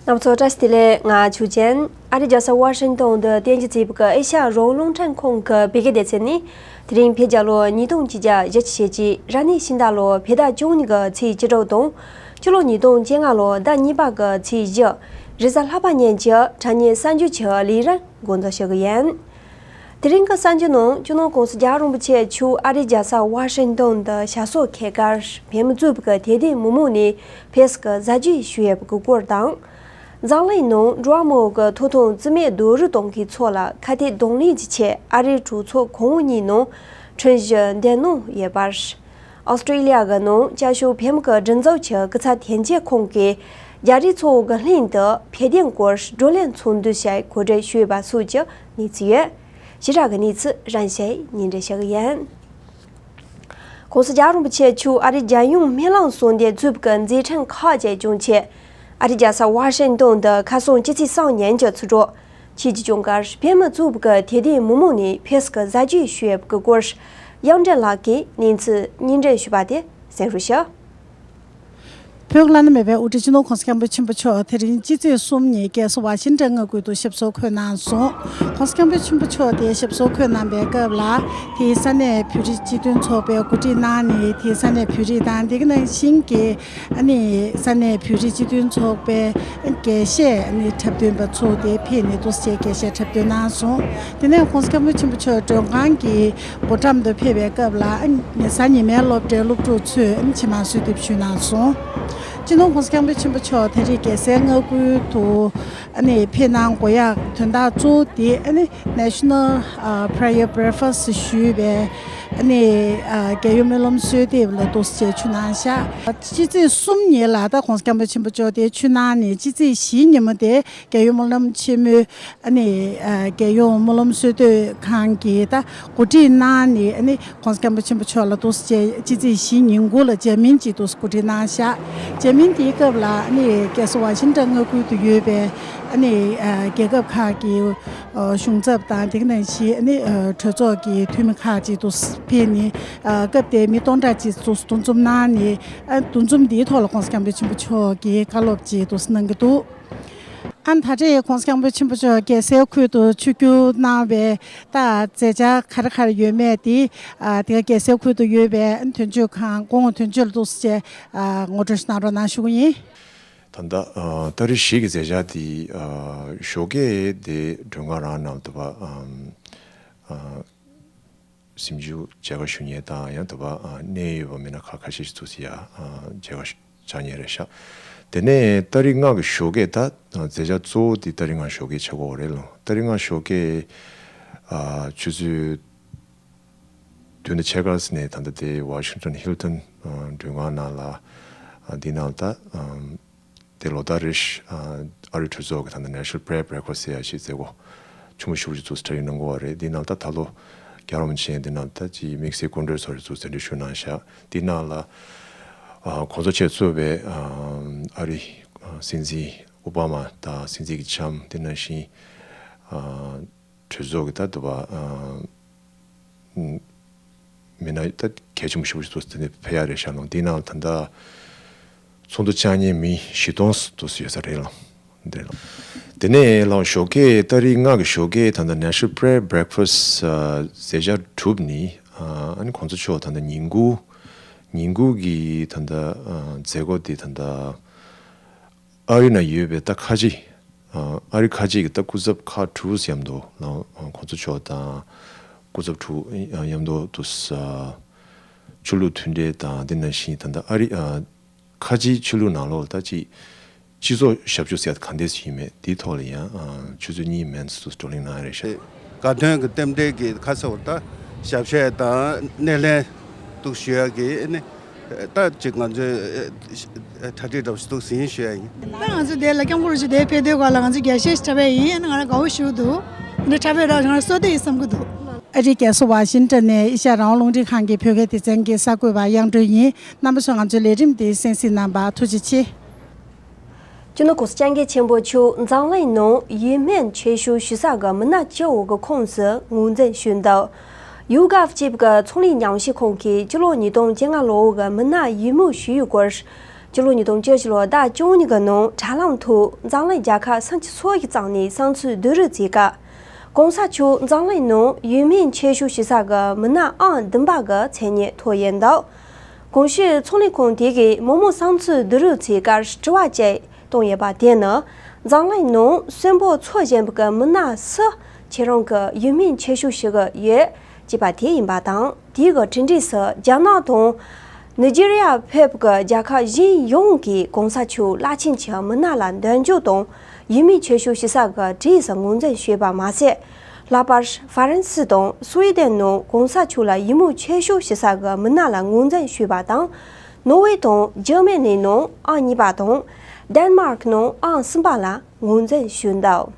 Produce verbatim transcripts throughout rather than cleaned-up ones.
རྣམ་པ་ཚོ་བཀྲ་ཤིས་བདེ་ལེགས། ང་ཆུ་ཅན། ཨ་རིའི་རྒྱལ་ས་ཝ་ཤིང་ཏོན་དུ་རྟེན་གཞི་བྱས་པའི་ཨེ་ཤ་ཡ་རང་དབང་རླུང་འཕྲིན་ཁང་གི་བོད་སྐད་སྡེ་ཚན་ནས། དེ་རིང་བོད་རྒྱལ་ལོ་ཉིས་སྟོང་ཆིག་བརྒྱ་བཞི་བཅུ་ཞེ་གཅིག་རབ་གནས་ཕྱི་ཟླ་ལོ་བོད་ཟླ་བཅུ་གཉིས་ཀྱི་ཚེས་བཅུ་དྲུག་དང་། སྤྱི་ལོ་ཉིས་སྟོང་བཅོ་ལྔ་ལོ་ཟླ་གཉིས་པ་གི་ཚེས་བཞི། རེས་གཟའ་ལྷག་པ་ཉིན་གྱི་དྲ་བརྙན་གསར་འགྱུར་གྱི་ལས་རིམ་འགོ་འཛུགས་ཞུ་གི་ཡིན། དེ་རིང་གི་གསར་འགྱུར་ནང་། སྤྱི་ནོར་༸གོང་ས་༸རྒྱལ་བ་རིན་པོ་ཆེ་མཆོག་ཨ་རིའི་རྒྱལ་ས་ཝ་ཤིང་ཏོན་དུ་ཞབས་སོར་འཁོད་ཁར། བོད་མི་རྩོམ་པ་པོའི་དད་ལྡན་མི་མང་ནས་ཕེབས་སྐུལ་གཟབ་རྒྱས་ཞུས་ཡོད་པའི་སྐོར་དང་། འཛམ་གླིང་ནང་འགྲོ་བ་མང་པོ་གི་ཐོབ་ཐང་རྩིས་མེད་རྡོག་རོལ་གཏོང་མཁན་ཚོ་ལ་ཁ་གཏད་གདོང་ལེན་གྱི་ཆེད། ཨ་རིའི་གྲོས་ཚོགས་གོང་འོག་གཉིས་ནང་ཁྲིམས་གཞི་འདེམས་གནང་ཡོད་པ། ཨོ་སི་ཀྲི་ལི་ཡ་གི་ནང་བཅའ་ཤོག་བོད་མི་གི་སྒྲིག་འཛུགས་ཀྱི་སྐུ་ཚབ་དོན་གཅོད་ཁང་གིས་རྒྱ་རིགས་ཚོ་གི་ལྷན་དུ་བོད་དོན་སྐོར་བགྲོ་གླེང་ཚོགས་འདུ་ཞིག་གོ་སྒྲིག་ཞུས་པ་སོགས་ཀྱི་གནས་ཚུལ་ཡོད། ཞིབ་ཕྲ་གི་གནས་ཚུལ་རིམ་བཞིན་སྙན་སྒྲོན་ཞུ་གི་ཡིན། ༸གོང་ས་༸རྒྱལ་བ་རིན་པོ་ཆེ་མཆོག་ཨ་རིའི་རྒྱལ་ཡོངས་སྨོན་ལམ་གསུམ་ལྡན་ཚོགས་པའི་མཛད་འཕྲིན་ཁག་ཅིག་སྐྱོང་ཆེད། ཨ་རིའི་རྒྱལ་ས་ཝ་ཤིང་ཏོན་དུ་ཁ་སང་སྤྱི་ཚེས་གསུམ་ཉིན་གྱི་ཚེས་དྲུག་ཆོས་ཀྱི་ལྗོངས་མཁར་བོད་མི་རྩོམ་པ་པོའི་དད་ལྡན་མི་མང་ནས་ཕེབས་སྐུལ་གཟབ་རྒྱས་ཞུས་ཡོད་པའི་སྐོར། དབྱངས་སྒྲོན་ལགས་ཀྱིས་གནས་ཚུལ་སྙན་སྒྲོན་ཞུས་པ་དེ་གསན་རོགས་ཞུ། བོད་ཀྱི་བླ་ན་མེད་པའི་དབུ་ཁྲིད་སྤྱི་ནོར་༸གོང་ས་༸སྐྱབས་མགོན་ཆེན་པོ་མཆོག་དེ་རིང་སྤྱི་ཚེས་གསུམ་ཉིན་རྒྱལ་ས་ཝ་ཤིང་ཏོན་མངའ་ཁུལ་དུ་ཞབས་སོར་འཁོད་གནང་སོང་། ༸གོང་ས་༸སྐྱབས་མགོན་ཆེན་པོ་མཆོག་དེ་ཞབས་སོར་འཁོད་གནང་པའི་སྐབས་ལ། དེའི་ས་གནས་བོད་རིགས་སྤྱི་མཐུན་ཚོགས་པའི་གོ་སྒྲིག་གནང་ནས། དེའི་ས་གནས་བོད་རིགས་དང་། དེ་ག་ནང་བཞིན་གྱི་ཨ་ནི་ས་གནས་བོད་རིགས་སྤྱི་མཐུན་ཚོགས་པའི་དགེ་བཤེས་ཨ་ནི་འཁྲབ་སྟོན་པ་ཚོ་དེ་ཕེབས་ནས་འདུག་སེ་དགེ་བཤེས་འཁྲབ་སྟོན་གནང་སོང་། དེ་ནས་༸གོང་ས་༸སྐྱབས་མགོན་ཆེན་པོ་མཆོག་མགྲོན་ཁང་གི་སྒོ་འགྲམ་དུ་ཕེབས་པའི་སྐབས་ལ། ཨ་ནི་གཟའ་ཉི་མའི་སློབ་གྲྭའི་སློབ་ཕྲུག་ཚོས་ཨ་ནི་མཆིལ་མ་གསོལ་འདེབས་ཞུས་གནང་སོང་། སྤྱི་ནོར་༸གོང་ས་༸སྐྱབས་མགོན་ཆེན་པོ་མཆོག་དེ་རིང་རྒྱལ་སའི་མངའ་ཁུལ་དུ་ཨ་ནི་ཕེབས་གནང་དགོས་ཡག་དོན་དག་གཙོ་བོ་དེ། ཨ་ནི་National Prayer Breakfast ཞུས་པའི་ཨ་ནི་རྒྱལ་ཡོངས་སྨོན་ལམ་གསོལ་འདེབས་ལ་འདུག་སེ་ཆུ་གནང་ཤག་སྤྱི་ཚེས་གསུམ་ཉིན་ལ་ད་༸གོང་ས་༸སྐྱབས་མགོན་ཆེན་པོ་མཆོག་དེ་ཆུ་གནང་ནས། སྤྱི་ཚེས་བཞི་ཉིན་མོ་དེ་རྒྱལ་ཡོངས་སྨོན་ལམ་ཆེན་མོའི་ཨ་ནི་ཨ་རྒྱལ་ཡོངས་སྨོན་ལམ་གསོལ་སྡོད་ཁང་གིས་ད་གོ་སྒྲིག་གནང་ནས། ཨ་ནི་༸གོང་ས་༸སྐྱབས་མགོན་ཆེན་པོ་མཆོག་ལ་འདུག་སེ་སྤྱི་ཚེས་བཞི་ཉིན་གུང་ལ་མཇལ་མིན་ཅིག་འདུག་སེ་གོ་སྒྲིག་གནང་ཤག་མཇལ་མིན་དེའི་སྐབས་ལ། ཨ་ནི་རྒྱལ་ས་ཝ་ཤིང་ཏོན་མངའ་ཁུལ་དུ་ཡོད་པའི་ཨ་ནི་ཨ་རྒྱལ་ཁབ་ཁག་གི་ཨ་གཞུང་ཚབ་དང་། དེ་ག་ནང་བཞིན་ཨ་ནི་ཨ་གྲོས་ཚོགས་ཀྱི་འཐུས་མི་ཁག་ཅིག་འདུག་སེ་ཕེབས་ནས། ཨ་སྐབས་དེར་མི་སྟོང་ཕྲག་ཅིག་འདུག་སེ་འདུ་འཛོམས་གནང་ནས། ཨ་འདུ་འཛོམས་འདིའི་ཐོག་ལ་༸གོང་ས་༸སྐྱབས་མགོན་ཆེན་པོ་མཆོག་གིས་བཀའ་སློབ་ཅིག་འདུག་སེ་གནང་གི་འདུག་ཨ་ད་རེས་༸གོང་ས་༸སྐྱབས་མགོན་ཆེན་པོ་མཆོག་རྒྱལ་སའི་ཁུལ་དུ་ཆིབས་བསྒྱུར་གནང་བའི་ད་མཛད་འཆར་ག་རེ་ག་རེ་ཡོད་མེད་དེ། ཨ་དེ་ག་རྒྱལ་སའི་ཁུལ་དུ་ཡོད་པའི་དོན་གཅོད་ཁང་སྐུ་ངོ་དོན་གཅོད་ལགས་འདུག་སེ་ཨ་ངོ་སྤྲོད་ཞིག་གནང་རོགས་གནང་ཞུ་གི་ཡིན། ད་ལྟ་ཨ་ཏ་རིག་བཞི་གི་མཛད་འཆར་དེ་ཨ་ཞོགས་ཀས་དེ་མགྲོན་ཁང་རང་ནང་དུ་བ་ཨམ་ཨ་སེམས་ཤུགས་མཇལ་ཁ་ཞུ་མཁན་དང་། ཡང་དུ་བ་ཨ་གནད་ཡོད་པ་མི་སྣ་ཁག་ཁ་ཤས་ཤིག་ཚུགས་སི་ཡ་ཨ་མཇལ་ཁ་ཞུ་བཅར་མཁན་རེད་ཤག་དེ་ནས་ཏ་རིག་ལྔ་གི་ཞོགས་ཀས། ད་མཛད་འཆར་གཙོ་བོ་དེ་ཏ་རིག་ལྔ་ཞོགས་ཀས་ཆགས་ཀྱི་ཡོད་རེད་ལོ། ཏ་རིག་ལྔ་ཞོགས་ཀས་ཨ་ཆུ་ཚོད་བདུན་དང་ཕྱེད་ཀ་ཙམ་ནས། ད་ལྟ་དེ་ཝ་ཤིང་ཊོན་ཧིལ་ཊོན་ཨ་མགྲོན་ཁང་ནང་ལ། ཨ་འདི་ནང་ད་ཨམ་དེ་ལོ་ལྟར་རེ་བཞིན་ཨ་ཨ་རིའི་གྲོས་ཚོགས་ཀྱི་ད་ལྟ་National Prayer Breakfast ཟེར་ཡ་ཞིག་མཛད་སྒོ་ཆེན་པོ་ཞེ་པོ་ཅིག་འདུག་སེ་གྲ་སྒྲིག་གནང་གི་ཡོད་རེད། འདི་ནང་ད་ད་ལོ་རྒྱལ་བ་རིན་པོ་ཆེ་འདི་ནང་ད་ཅིག་དམིགས་བསལ་སྐུ་མགྲོན་ཚོ་རེ་འདུག་སེ་གདན་འདྲེན་ཞུས་གནང་ཤག་འདི་ནང་ལ་ཨ་གོང་ས་མཆོག་གཙོས་པའི་ཨ་ཨ་རིའི་ཨ་སྲིད་འཛིན་ཨོ་བྷ་མ་དང་། སྲིད་འཛིན་གྱི་ལྕམ། དེ་ནང་བཞིན་ཨ་གྲོས་ཚོགས་ཀྱི་ད་དུ་བ་ཨ་མི་སྣ་ད་གལ་ཆེན་པོ་ཞེ་པོ་ཞིག་འདུག་སེ་དེ་ནས་ཕེབས་ཡ་རེད་ཤག་ལོ། འདི་ནང་ད་ལྟ་ཚོགས་འདུ་བཅར་མཁན་མི་བཞི་སྟོང་འདུག་སེ་ཡོད་ས་རེད་ལོ། འདི་ལོ། དེ་ནས་ལོ་ཞོགས་ཀས་ཏ་རིག་ལྔ་གི་ཞོགས་ཀས་ད་ལྟ་National Prayer Breakfast ཨ་མཛད་འཆར་གྲུབ་ནས། ཨ་ཨ་ནི་གོང་ས་མཆོག་ད་ལྟ་ཉིན་གུང་། ཉིན་གུང་གི་ད་ལྟ་ཨ་མཛད་སྒོ་དེ་ད་ལྟ་ཨ་རི་ན་ཡོད་པའི་ད་ཁ་ཆེ། ཨ་ཨ་རི་ཁ་ཆེ་གི་ད་སྐུ་ཚབ་ཁག་དྲུག་མཉམ་དུ་ལ་ཨ་གོང་ས་མཆོག་དང་སྐུ་ཚབ་དྲུག་མཉམ་དུ་དུ་ས་ཆོས་ལུགས་མཐུན་འབྲེལ་དང་། དེ་ནང་བཞིན་ད་ལྟ་ཨ་རི་ཨ་ཁ་ཆེའི་ཆོས་ལུགས་ནང་ལོགས་ལ་ད་ཅིག་སྤྱི་ཚོགས་ཞབས་ཞུ་ཟེར་ཡ་གང་འདྲ་ཞིག་ཡིན་མེད་དེའི་ཐོག་ལ་ཡང་ཨ་ཆུ་ཚོད་གཉིས་མན་ཙམ་བགྲོ་གླེང་གནང་ཡ་རེད་ཤག་དགའ་སྟོན་གྱི་རྟེན་འབྲེལ་གྱི་ཁ་གསལ་བོ་ད་ཞབས་ཕྱི་དང་སྣེ་ལེན་འདུག་ཞུ་ཡ་གི་ཨ་ནི། ད་ཅིག་ང་ཚོས་ཨ་གྲ་སྒྲིག་འདྲ་བོ་ཞིག་འདུག་ཟིན་ཞུ་ཡ་ཡིན། ད་ང་ཚོ་དེ་ལ་སྐྱབས་མགོན་རིན་པོ་ཆེ་དེ་ཕེབས་དུས་སྐབས་ལ་ང་ཚོ་རྒྱས་བཤད་ཞིག་འཁྲབ་པ་ཡིན། ཨ་ནི་ང་རང་དགའ་བོ་ཞིག་འདུག་འདི་འཁྲབ་པའི་རོགས་ང་རང་གསོལ་འདེབས་ཡིན་བསམ་གྱི་འདུག་ཨ་རིའི་རྒྱལ་ས་ཝ་ཤིང་ཊོན་ནས་ཨེ་ཤ་ཡ་རང་དབང་རླུང་འཕྲིན་ཁང་གི་བོད་སྐད་སྡེ་ཚན་གྱི་གསར་འགོད་པ་དབྱངས་སྒྲོན་ཡིན། རྣམ་པ་ཚོས་ང་ཚོའི་ལས་རིམ་འདི་གསན་གཟིགས་གནང་བར་ཐུགས་རྗེ་ཆེ། སྤྱི་ནོར་༸གོང་ས་༸སྐྱབས་མགོན་ཆེན་པོ་མཆོག་འཛམ་གླིང་ནང་ཡིད་སྨོན་ཆེ་ཤོས་ཞུ་ས་གི་མི་སྣ་བཅུ་བོ་གི་ཁོངས་སུ་ངོས་འཛིན་ཞུས་འདུག་ཡུ་གྷབ་ཅེབ་ཀྱི་ཚོང་ལས་ཉམས་ཞིབ་ཁང་གིས་སྤྱི་ལོ་ཉིས་སྟོང་བཅོ་ལྔ་ལོ་གི་མི་སྣ་ཡིད་སྨོན་ཞུ་ཡུལ་སྐོར། སྤྱི་ལོ་ཉིས་སྟོང་བཅུ་བཞི་ལོ་ཟླ་བཅུ་གཉིས་ཀྱི་ནང་དྲ་ལམ་ཐོག་འཛམ་གླིང་རྒྱལ་ཁབ་སུམ་ཅུ་སོ་གཅིག་ཙམ་ནས་བསམ་ཚུལ་བསྡུ་རུབ་བྱས་སྐབས། གོང་ས་མཆོག་འཛམ་གླིང་ནང་ཡུལ་མིང་ཆེ་ཤོས་ཞུ་ས་གི་མི་སྣ་ཨང་བདུན་པ་གི་མཚན་སྙན་ཐོབ་ཡོད་འདུག་གོང་ཞུས་ཚོང་ལས་ཁང་དེ་གིས་མི་མང་བསམ་ཚུལ་བསྡུ་རུབ་བྱས་སྐབས་དྲི་བ་བཅས་བཏང་ཡོད་པ་དེ་ནི། འཛམ་གླིང་ནང་གསོན་པོ་འཚོ་བཞིན་པའི་མི་སྣ་སུ་ཁྱེད་རང་གི་ཡུལ་མིང་ཆེ་ཤོས་ཞུ་གི་ཡོད་ཅེས་པ་དེ་ཡིན་པ་དང་། དེའི་གྲུབ་འབྲས་སུ་རྒྱ་ནག་དང་། ནི་ཇི་རི་ཡ་ཕེབས་ཀྱི་རྒྱལ་ཁབ་གཞན་ཡོངས་ཀྱིས་གོང་ས་མཆོག་རླབས་ཆེན་གྱི་མི་སྣ་ལ་འདོན་རྒྱུ་དང་ཡུལ་མིང་ཆེ་ཤོས་ཞུ་ས་གི་གྲས་སུ་ངོས་འཛིན་ཞུས་པ་མ་ཟད། ལྷག་པར་ཧྥ་རན་སི་དང་སུའེ་ཏེན་ནང་གོང་ས་མཆོག་ལ་ཡུལ་མིང་ཆེ་ཤོས་ཞུ་ས་གི་མི་སྣ་ལ་ངོས་འཛིན་ཞུས་པ་དང་། ནོར་ཝེ་དང་འཇར་མ་ནི་ནང་ཨང་གཉིས་པ་དང་། ཌེན་མཱརཀ་ནང་ཨང་གསུམ་པ་ལ་ངོས་འཛིན་ཞུས་འདུག་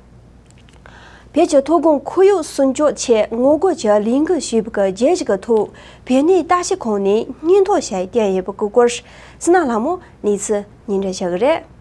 བོད་ཀྱི་མཐོ་སྒང་ཁོར་ཡུག་སྲུང་སྐྱོབ་ཆེད་ངོ་རྒོལ་གྱི་ལས་འགུལ་ཞེས་པའི་རྒྱན་ཞིག་གི་ཐོག་བོད་གནས་བརྟག་ཞིབ་ཁང་ནས་སྙན་ཐོ་ཞིག་བསྟན་ཡོད་པའི་སྐོར། སི་ན་ལྷ་མོ་གནས་ཚུལ་སྙན་སྒྲོན་ཞུ་གི་རེད།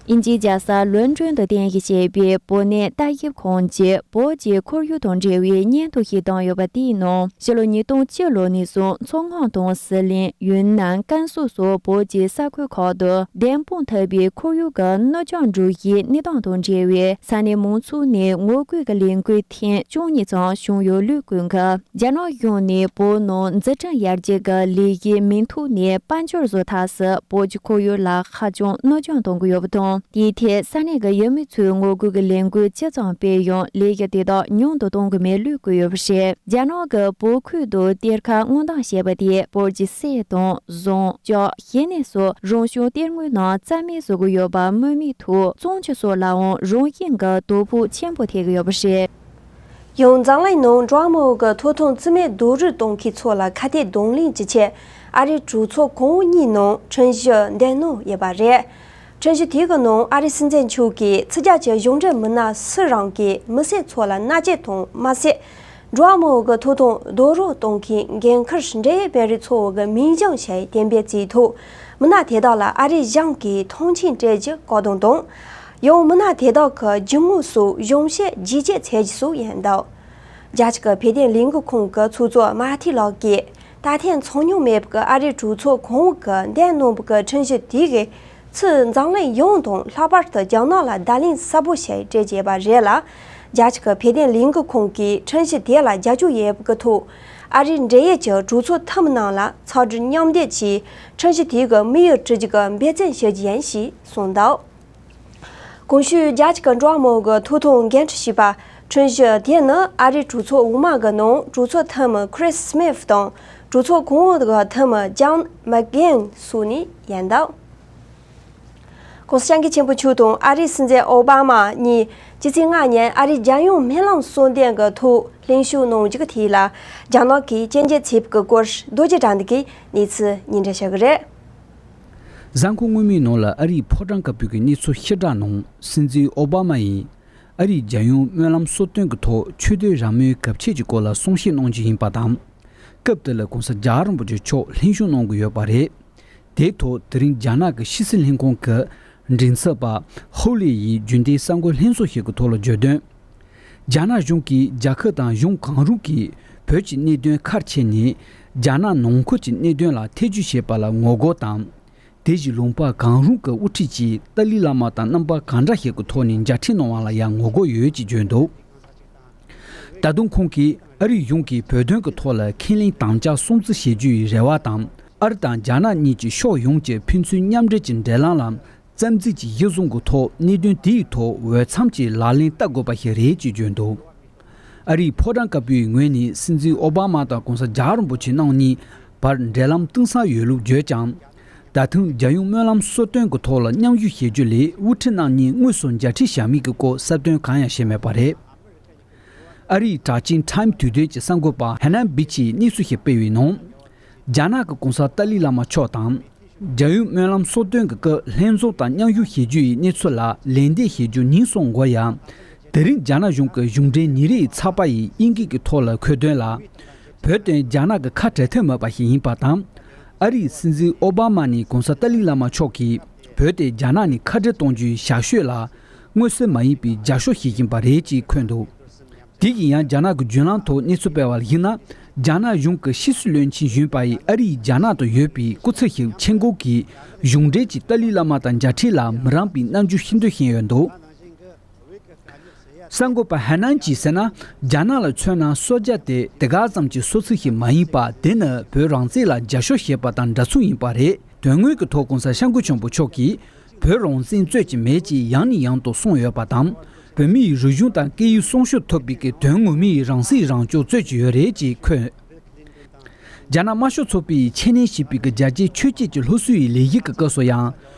དབྱིན་ཇིའི་རྒྱལ་ས་ལོན་ཀྲོན་དུ་རྟེན་གཞི་བྱས་པའི་བོད་གནས་བརྟག་ཞིབ་ཁང་གིས་བོད་ཀྱི་ཁོར་ཡུག་དང་འབྲེལ་བའི་སྙན་ཐོ་ཞིག་བཏང་ཡོད་པ་དེའི་ནང་ཕྱི་ལོ་ཉིས་སྟོང་བཅུ་ལོ་ནས་བཟུང་མཚོ་སྔོན་དང་ཟི་ལིང་། ཡུན་ནན། ཀན་སུའུ་སོགས་བོད་ཀྱི་ས་ཁུལ་ཁག་ཏུ་བདེན་དཔང་ཐུབ་པའི་ཁོར་ཡུག་གི་གནོད་སྐྱོན་འགྲོ་གཞིའི་གནས་སྟངས་དང་འབྲེལ་བའི་ས་གནས་མང་ཚོགས་ནས་ངོ་རྒོལ་གྱི་ལས་འགུལ་ཐེངས་བཅུ་གཉིས་ཙམ་བྱུང་ཡོད་ལུགས་བཀོད་འགབ། རྒྱ་ནག་གཞུང་ནས་བོད་ནང་འཛུགས་སྐྲུན་ཡར་རྒྱས་ཀྱི་ལས་གཞིའི་མིང་ཐོག་ནས་དཔལ་འབྱོར་བཟོ་ཐབས་སུ་བོད་ཀྱི་ཁོར་ཡུག་ལ་ཧ་ཅང་གནོད་སྐྱོན་གཏོང་གི་ཡོད་པ་དང་། དེའི་ཐད་ས་གནས་ཀྱི་ཡུལ་མི་ཚོས་ངོ་རྒོལ་གྱི་ལས་འགུལ་ཅི་ཙམ་སྤེལ་ཡང་ལས་གཞི་དེ་དག་ཉུང་དུ་གཏོང་གི་མེད་ལུགས་བཀོད་ཡོད་པ་རེད། རྒྱ་ནག་གི་བོད་ཁུལ་དུ་གཏེར་ཁ་སྔོག་འདོན་བྱས་པ་དེས་བོད་ཀྱི་གསེར་དང་ཟངས། ལྕགས། ཞི་གནས་སོགས་རང་བྱུང་གཏེར་དངོས་རྣམས་རྩ་མེད་བཟོ་གི་ཡོད་པ་མིན་མིན་ཐོག་གཙང་ཆུ་སོགས་ལའང་རང་བཞིན་གྱི་དོ་ཕོག་ཆེན་པོ་ཐེབས་ཀྱི་ཡོད་པ་རེད། ཡང་འཛམ་གླིང་ནང་འགྲོ་བ་མིའི་ཐོབ་ཐང་རྩིས་མེད་རྡོག་རོལ་གཏོང་མཁན་ཚོ་ལ་ཁ་གཏད་གདོང་ལེན་གྱི་ཆེད་ཨ་རིའི་གྲོས་ཚོགས་གོང་འོག་གཉིས་ནང་ཁྲིམས་གཞི་འདེམས་གནང་ཡོད་པ་རེད། ཁྲིམས་གཞི་དེ་གི་ནང་ཨ་རིའི་སྲིད་འཛིན་མཆོག་གིས་ཕྱི་རྒྱལ་གྱི་གཞུང་འབྲེལ་མི་སྣ་སུ་རང་གིས་མི་སེར་ཚོ་ལ་མནར་གཅོད་དང་མ་ཟད། འགྲོ་བ་མིའི་ཐོབ་ཐང་རྡོག་རོལ་གཏོང་མཁན་འགན་འཁུར་འབྲེལ་ཡོད་འབད་རིགས་ཚོ་གི་མིང་རྐྱང་ཞིག་གཏན་འབེབས་བྱས་ཐོག་མི་སྣ་དེ་དག་ལ་ཨ་རིའི་གཞུང་གིས་ཐང་ཆེན་སྤྲད་རྒྱུ་བཀག་སྡོམ་དང་། ཡང་མི་སྣ་དེ་དག་གི་རྒྱུ་དངོས་སོགས་གཞུང་བཞེས་བརྗེ་བྱེད་བྱེད་རྒྱུ་སོགས་ཡིན་འདུག་རྒྱ་གཅིག་གི་བོད་དོན་ལས་འགུལ་ཁང་གི་ཚོགས་གཙོ་མཱ་ཐི་ལགས་ཀྱིས་ད་ཐེངས་ཚང་མྱོང་མེད་པའི་ཨ་རིའི་གྲོས་ཚོགས་གོང་འོག་གིས་འདེམས་གནང་བའི་ཁྲིམས་གཞི་དེ་གིས་ཚུར་འཛམ་གླིང་ཡོངས་དང་ལྷག་པར་དུ་རྒྱ་ནག་ལ་བརྡ་ལན་གསལ་པོ་ཞིག་སྤྲད་ཀྱི་ཡོད་པ་རེད་ལ། རྒྱ་གཅིག་གི་བོད་དོན་ལས་འགུལ་ཁང་གིས་ཁྲིམས་གཞི་དེ་ལ་རྒྱབ་སྐྱོར་ཡོད་པའི་ཐོག་ཨ་རིའི་འབྲེལ་ཡོད་ཀྱི་གྲོས་ཚོགས་འཐུས་མི་རྣམས་ལ་ཚོགས་འདུ་མཉམ་འདེགས་ཀྱིས་ཁྲིམས་གཞི་དེ་གི་དམིགས་ཡུལ་འགྲུབ་རྒྱུ་གི་འབད་བརྩོན་ཞུ་རྒྱུ་ཡིན་ཞེས་གསུངས་འདུག་གོང་ཞུས་རྒྱ་གཅིག་གི་འགྲོ་བ་མིའི་གི་ཐོབ་ཐང་འགན་འཁྲི་ཞེས་པ་ཁྲིམས་གཞི་དེ་ནི་ཨ་རིའི་གྲོས་ཚོགས་འོག་མ་གི་ནང་གྲོས་ཚོགས་འཐུས་མི་ཁི་རིས་སི་མིཐ་དང་གྲོས་ཚོགས་གོང་འོག་གི་འཐུས་མི་ཇོན་མེག་ཀེན་སོགས་ནས་ཡིན་འདུག་གོང་ས་སྐྱབས་མགོན་ཆེན་པོ་མཆོག་དང་ཨ་རིའི་སྲིད་འཛིན་ཨོ་བྷ་མ་གཉིས་ཕྱི་ཚེས་ལྔ་ཉིན་ཨ་རིའི་རྒྱལ་ཡོངས་སྨོན་ལམ་གསོལ་འདེབས་ཀྱི་ཐོག་ལྷན་ཞུགས་གནང་རྒྱུ་དེ་ལ་རྒྱ་ནག་གིས་སྐྱོན་བརྗོད་བྱས་པའི་སྐོར་རྡོ་རྗེ་དགྲ་འདུལ་གྱིས་གནས་ཚུལ་སྙན་སྒྲོན་ཞུ་གི་རེད། གཟའ་འཁོར་སྔོན་མའི་ནང་ལ་ཨ་རིའི་ཕོ་བྲང་དཀར་པོའི་གི་གནས་ཚུལ་ཕྱིར་བསྒྲགས་ནང་སྲིད་འཛིན་ཨོ་བྷ་མ་ཡིས་ཨ་རིའི་རྒྱལ་ཡོངས་སྨོན་ལམ་གསོལ་སྟོན་གྱི་ཐོག་ཆོས་དད་རང་མོས་གལ་ཆེ་གི་སྐོར་ལ་གསུང་བཤད་གནང་རྒྱུ་ཡིན་པ་དང་། སྐབས་དེ་ལ་གོང་ས་རྒྱལ་བ་རིན་པོ་ཆེ་མཆོག་ལྷན་ཞུགས་གནང་གི་ཡོད་པ་རེད། དེའི་ཐོག་དེ་རིང་རྒྱ་ནག་གི་ཕྱི་སྲིད་ལྷན་ཁང་གི་མགྲིན་ཚབ་པ་ཧོ་ལི་ཡིས་རྒྱུན་ལྡན་གསར་འགོད་ལྷན་ཚོགས་ཤིག་གི་ཐོག་ལ་བརྗོད་དོན། རྒྱ་ནག་གཞུང་གིས་རྒྱལ་ཁབ་དང་གཞུང་གང་རུང་གིས་བོད་ཀྱི་གནད་དོན་ཁ་ཕྱེ་ནས་རྒྱ་ནག་ནང་ཁུལ་གྱི་གནད་དོན་ལ་ཐེ་ཇུས་བྱེད་པ་ལ་ངོ་རྒོལ་དང་། དེ་བཞིན་ལུང་པ་གང་རུང་གི་དབུ་ཁྲིད་ཀྱིས་ཏཱ་ལའི་བླ་མ་དང་རྣམ་པ་གང་འདྲ་ཞིག་གི་ཐོག་ནས་མཇལ་འཕྲད་གནང་བ་ལ་ཡང་ངོ་རྒོལ་ཡོད་ཅེས་བརྗོད་འདུག་ད་དུང་ཁོང་གིས་ཨ་རིའི་གཞུང་གིས་བོད་དོན་གྱི་ཐོག་ལ་ཁས་ལེན་དམ་བཅའ་སྲུང་བརྩི་བྱེད་རྒྱུའི་རེ་བ་དང་། ཨ་རི་དང་རྒྱ་ནག་གཉིས་ཀྱི་ཕྱོགས་ཡོངས་ཀྱི་ཕན་ཚུན་མཉམ་འབྲེལ་གྱི་འབྲེལ་ལམ་ལ་བསམ་གཟིགས་ཀྱིས་གཞི་བཟུང་གི་ཐོག་གནད་དོན་དེའི་ཐོག་འོས་འཚམ་གྱི་ལག་ལེན་བསྟར་དགོས་པ་ཞིག་རེད་ཅེས་བརྗོད་འདུག་ཨ་རིའི་ཕོ་བྲང་དཀར་པོའི་ངོས་ནས་སྲིད་འཛིན་ཨོ་བྷ་མ་དང་གོང་ས་རྒྱལ་བ་རིན་པོ་ཆེ་རྣམ་གཉིས་བར་འབྲེལ་ལམ་གཏིང་ཟབ་ཡོད་ལུགས་བརྗོད་ཀྱང་། ད་ཐེངས་རྒྱལ་ཡོངས་སྨོན་ལམ་གསོལ་སྟོན་གྱི་ཐོག་ལ་མཉམ་ཞུགས་བྱེད་རྒྱུ་ལས་དབུ་ཁྲིད་རྣམ་གཉིས་དངོས་སུ་མཇལ་འཕྲད་བྱ་མིན་གྱི་སྐོར་གསལ་སྟོན་གང་ཡང་བྱས་མེད་པ་རེད། ཨ་རིའི་གྲགས་ཅན་ཊའིམ་དུས་དེབ་ཀྱི་གསར་འགོད་པ་ཧ་ནན་བི་ཆིས་གནས་ཚུལ་ཞིག་སྤེལ་བའི་ནང་། རྒྱ་ནག་གི་གོང་ས་ཏཱ་ལའི་བླ་མ་མཆོག་དང་། རྒྱལ་ཡོངས་སྨོན་ལམ་གསོལ་སྟོན་གྱི་སྐབས་ལྷན་འཛོམས་དང་མཉམ་ཞུགས་བྱེད་རྒྱུ་ཡི་གནས་ཚུལ་ལ་ལན་འདེབས་བྱེད་རྒྱུ་ཉིན་གསུམ་འགོར་ཡང་། དེ་རིང་རྒྱ་ནག་གཞུང་གི་གཞུང་འབྲེལ་ཉིན་རེའི་ཚགས་པར་ཡི་དབྱིན་སྐད་ཀྱི་ཐོག་ལ་འཁོད་དོན་ལ། བོད་དེ་རྒྱ་ནག་གི་ཁ་བྲལ་ཐབས་མེད་པ་ཞིག་ཡིན་པ་དང་། ཨ་རིའི་སྲིད་འཛིན་ཨོ་བྷ་མ་ནས་གོང་ས་ཏཱ་ལའི་བླ་མ་མཆོག་གིས་བོད་དེ་རྒྱ་ནག་ནས་ཁ་བྲལ་གཏོང་རྒྱུའི་ཞར་ཞོད་ལ་མངོན་གསལ་མ་ཡིན་པའི་རྒྱབ་སྐྱོར་བྱེད་བཞིན་པ་རེད་ཅེས་འཁོད་འདུག་དེ་ཡིན་ཡང་རྒྱ་ནག་གི་བརྒྱུད་ལམ་ཐོག་གནས་ཚུལ་སྤེལ་བར་གཞིགས་ན། རྒྱ་ནག་གཞུང་གི་ཕྱི་སྲིད་བློན་ཆེན་གཞོན་པ་ཡིས་ཨ་རིས་རྒྱ་ནག་ཏུ་ཡོད་པའི་སྐུ་ཚབ་ཞིག་ཆེད་འགོ་གིས་གཞུང་འབྲེལ་གྱི་ཏཱ་ལའི་བླ་མ་དང་མཇལ་འཕྲད་ལ་མི་རངས་པའི་རྣམ་འགྱུར་ཤིན་ཏུ་ཤེས་ཡོད་འདུག། གསར་འགོད་པ་ཧ་ནན་གྱིས་ཟེར་ན། རྒྱ་ནག་ལ་མཚོན་ན་སོ་རྒྱ་དེ་དེ་ག་ཙམ་གྱི་སོ་ཚིགས་ཤིག་མ་ཡིན་པ། དེ་ནི་བོད་རང་བཙན་ལ་རྒྱབ་སྐྱོར་བྱེད་པ་དང་འདྲ་མཚུངས་ཡིན་པ་རེད། དོན་དངོས་ཀྱི་ཐོག་གོང་ས་སྐྱབས་མགོན་ཆེན་པོ་མཆོག་གིས་བོད་རང་བཙན་རྩོད་ཀྱི་མེད་ཅེས་ཡང་ནས་ཡང་དུ་གསུངས་ཡོད་པ་དང་། བོད་མིའི་རིག་གཞུང་དང་སྐད་ཡིག་སྲུང་སྐྱོབ་ཐུབ་པའི་གི་དོན་ངོ་མའི་རང་སྲིད་རང་སྐྱོང་རྩོད་ཀྱི་ཡོད་རེད་ཅེས་འཁོད། རྒྱ་ནག་དམར་ཤོག་ཚོགས་པས་འཆད་ཉན་བྱེད་པའི་གི་རྒྱལ་སྤྱིའི་ཆོས་བརྒྱུད་ཀྱི་སློབ་གསོའི་ལས་གཞི་གི་སྐབས་སུ་ཡང་།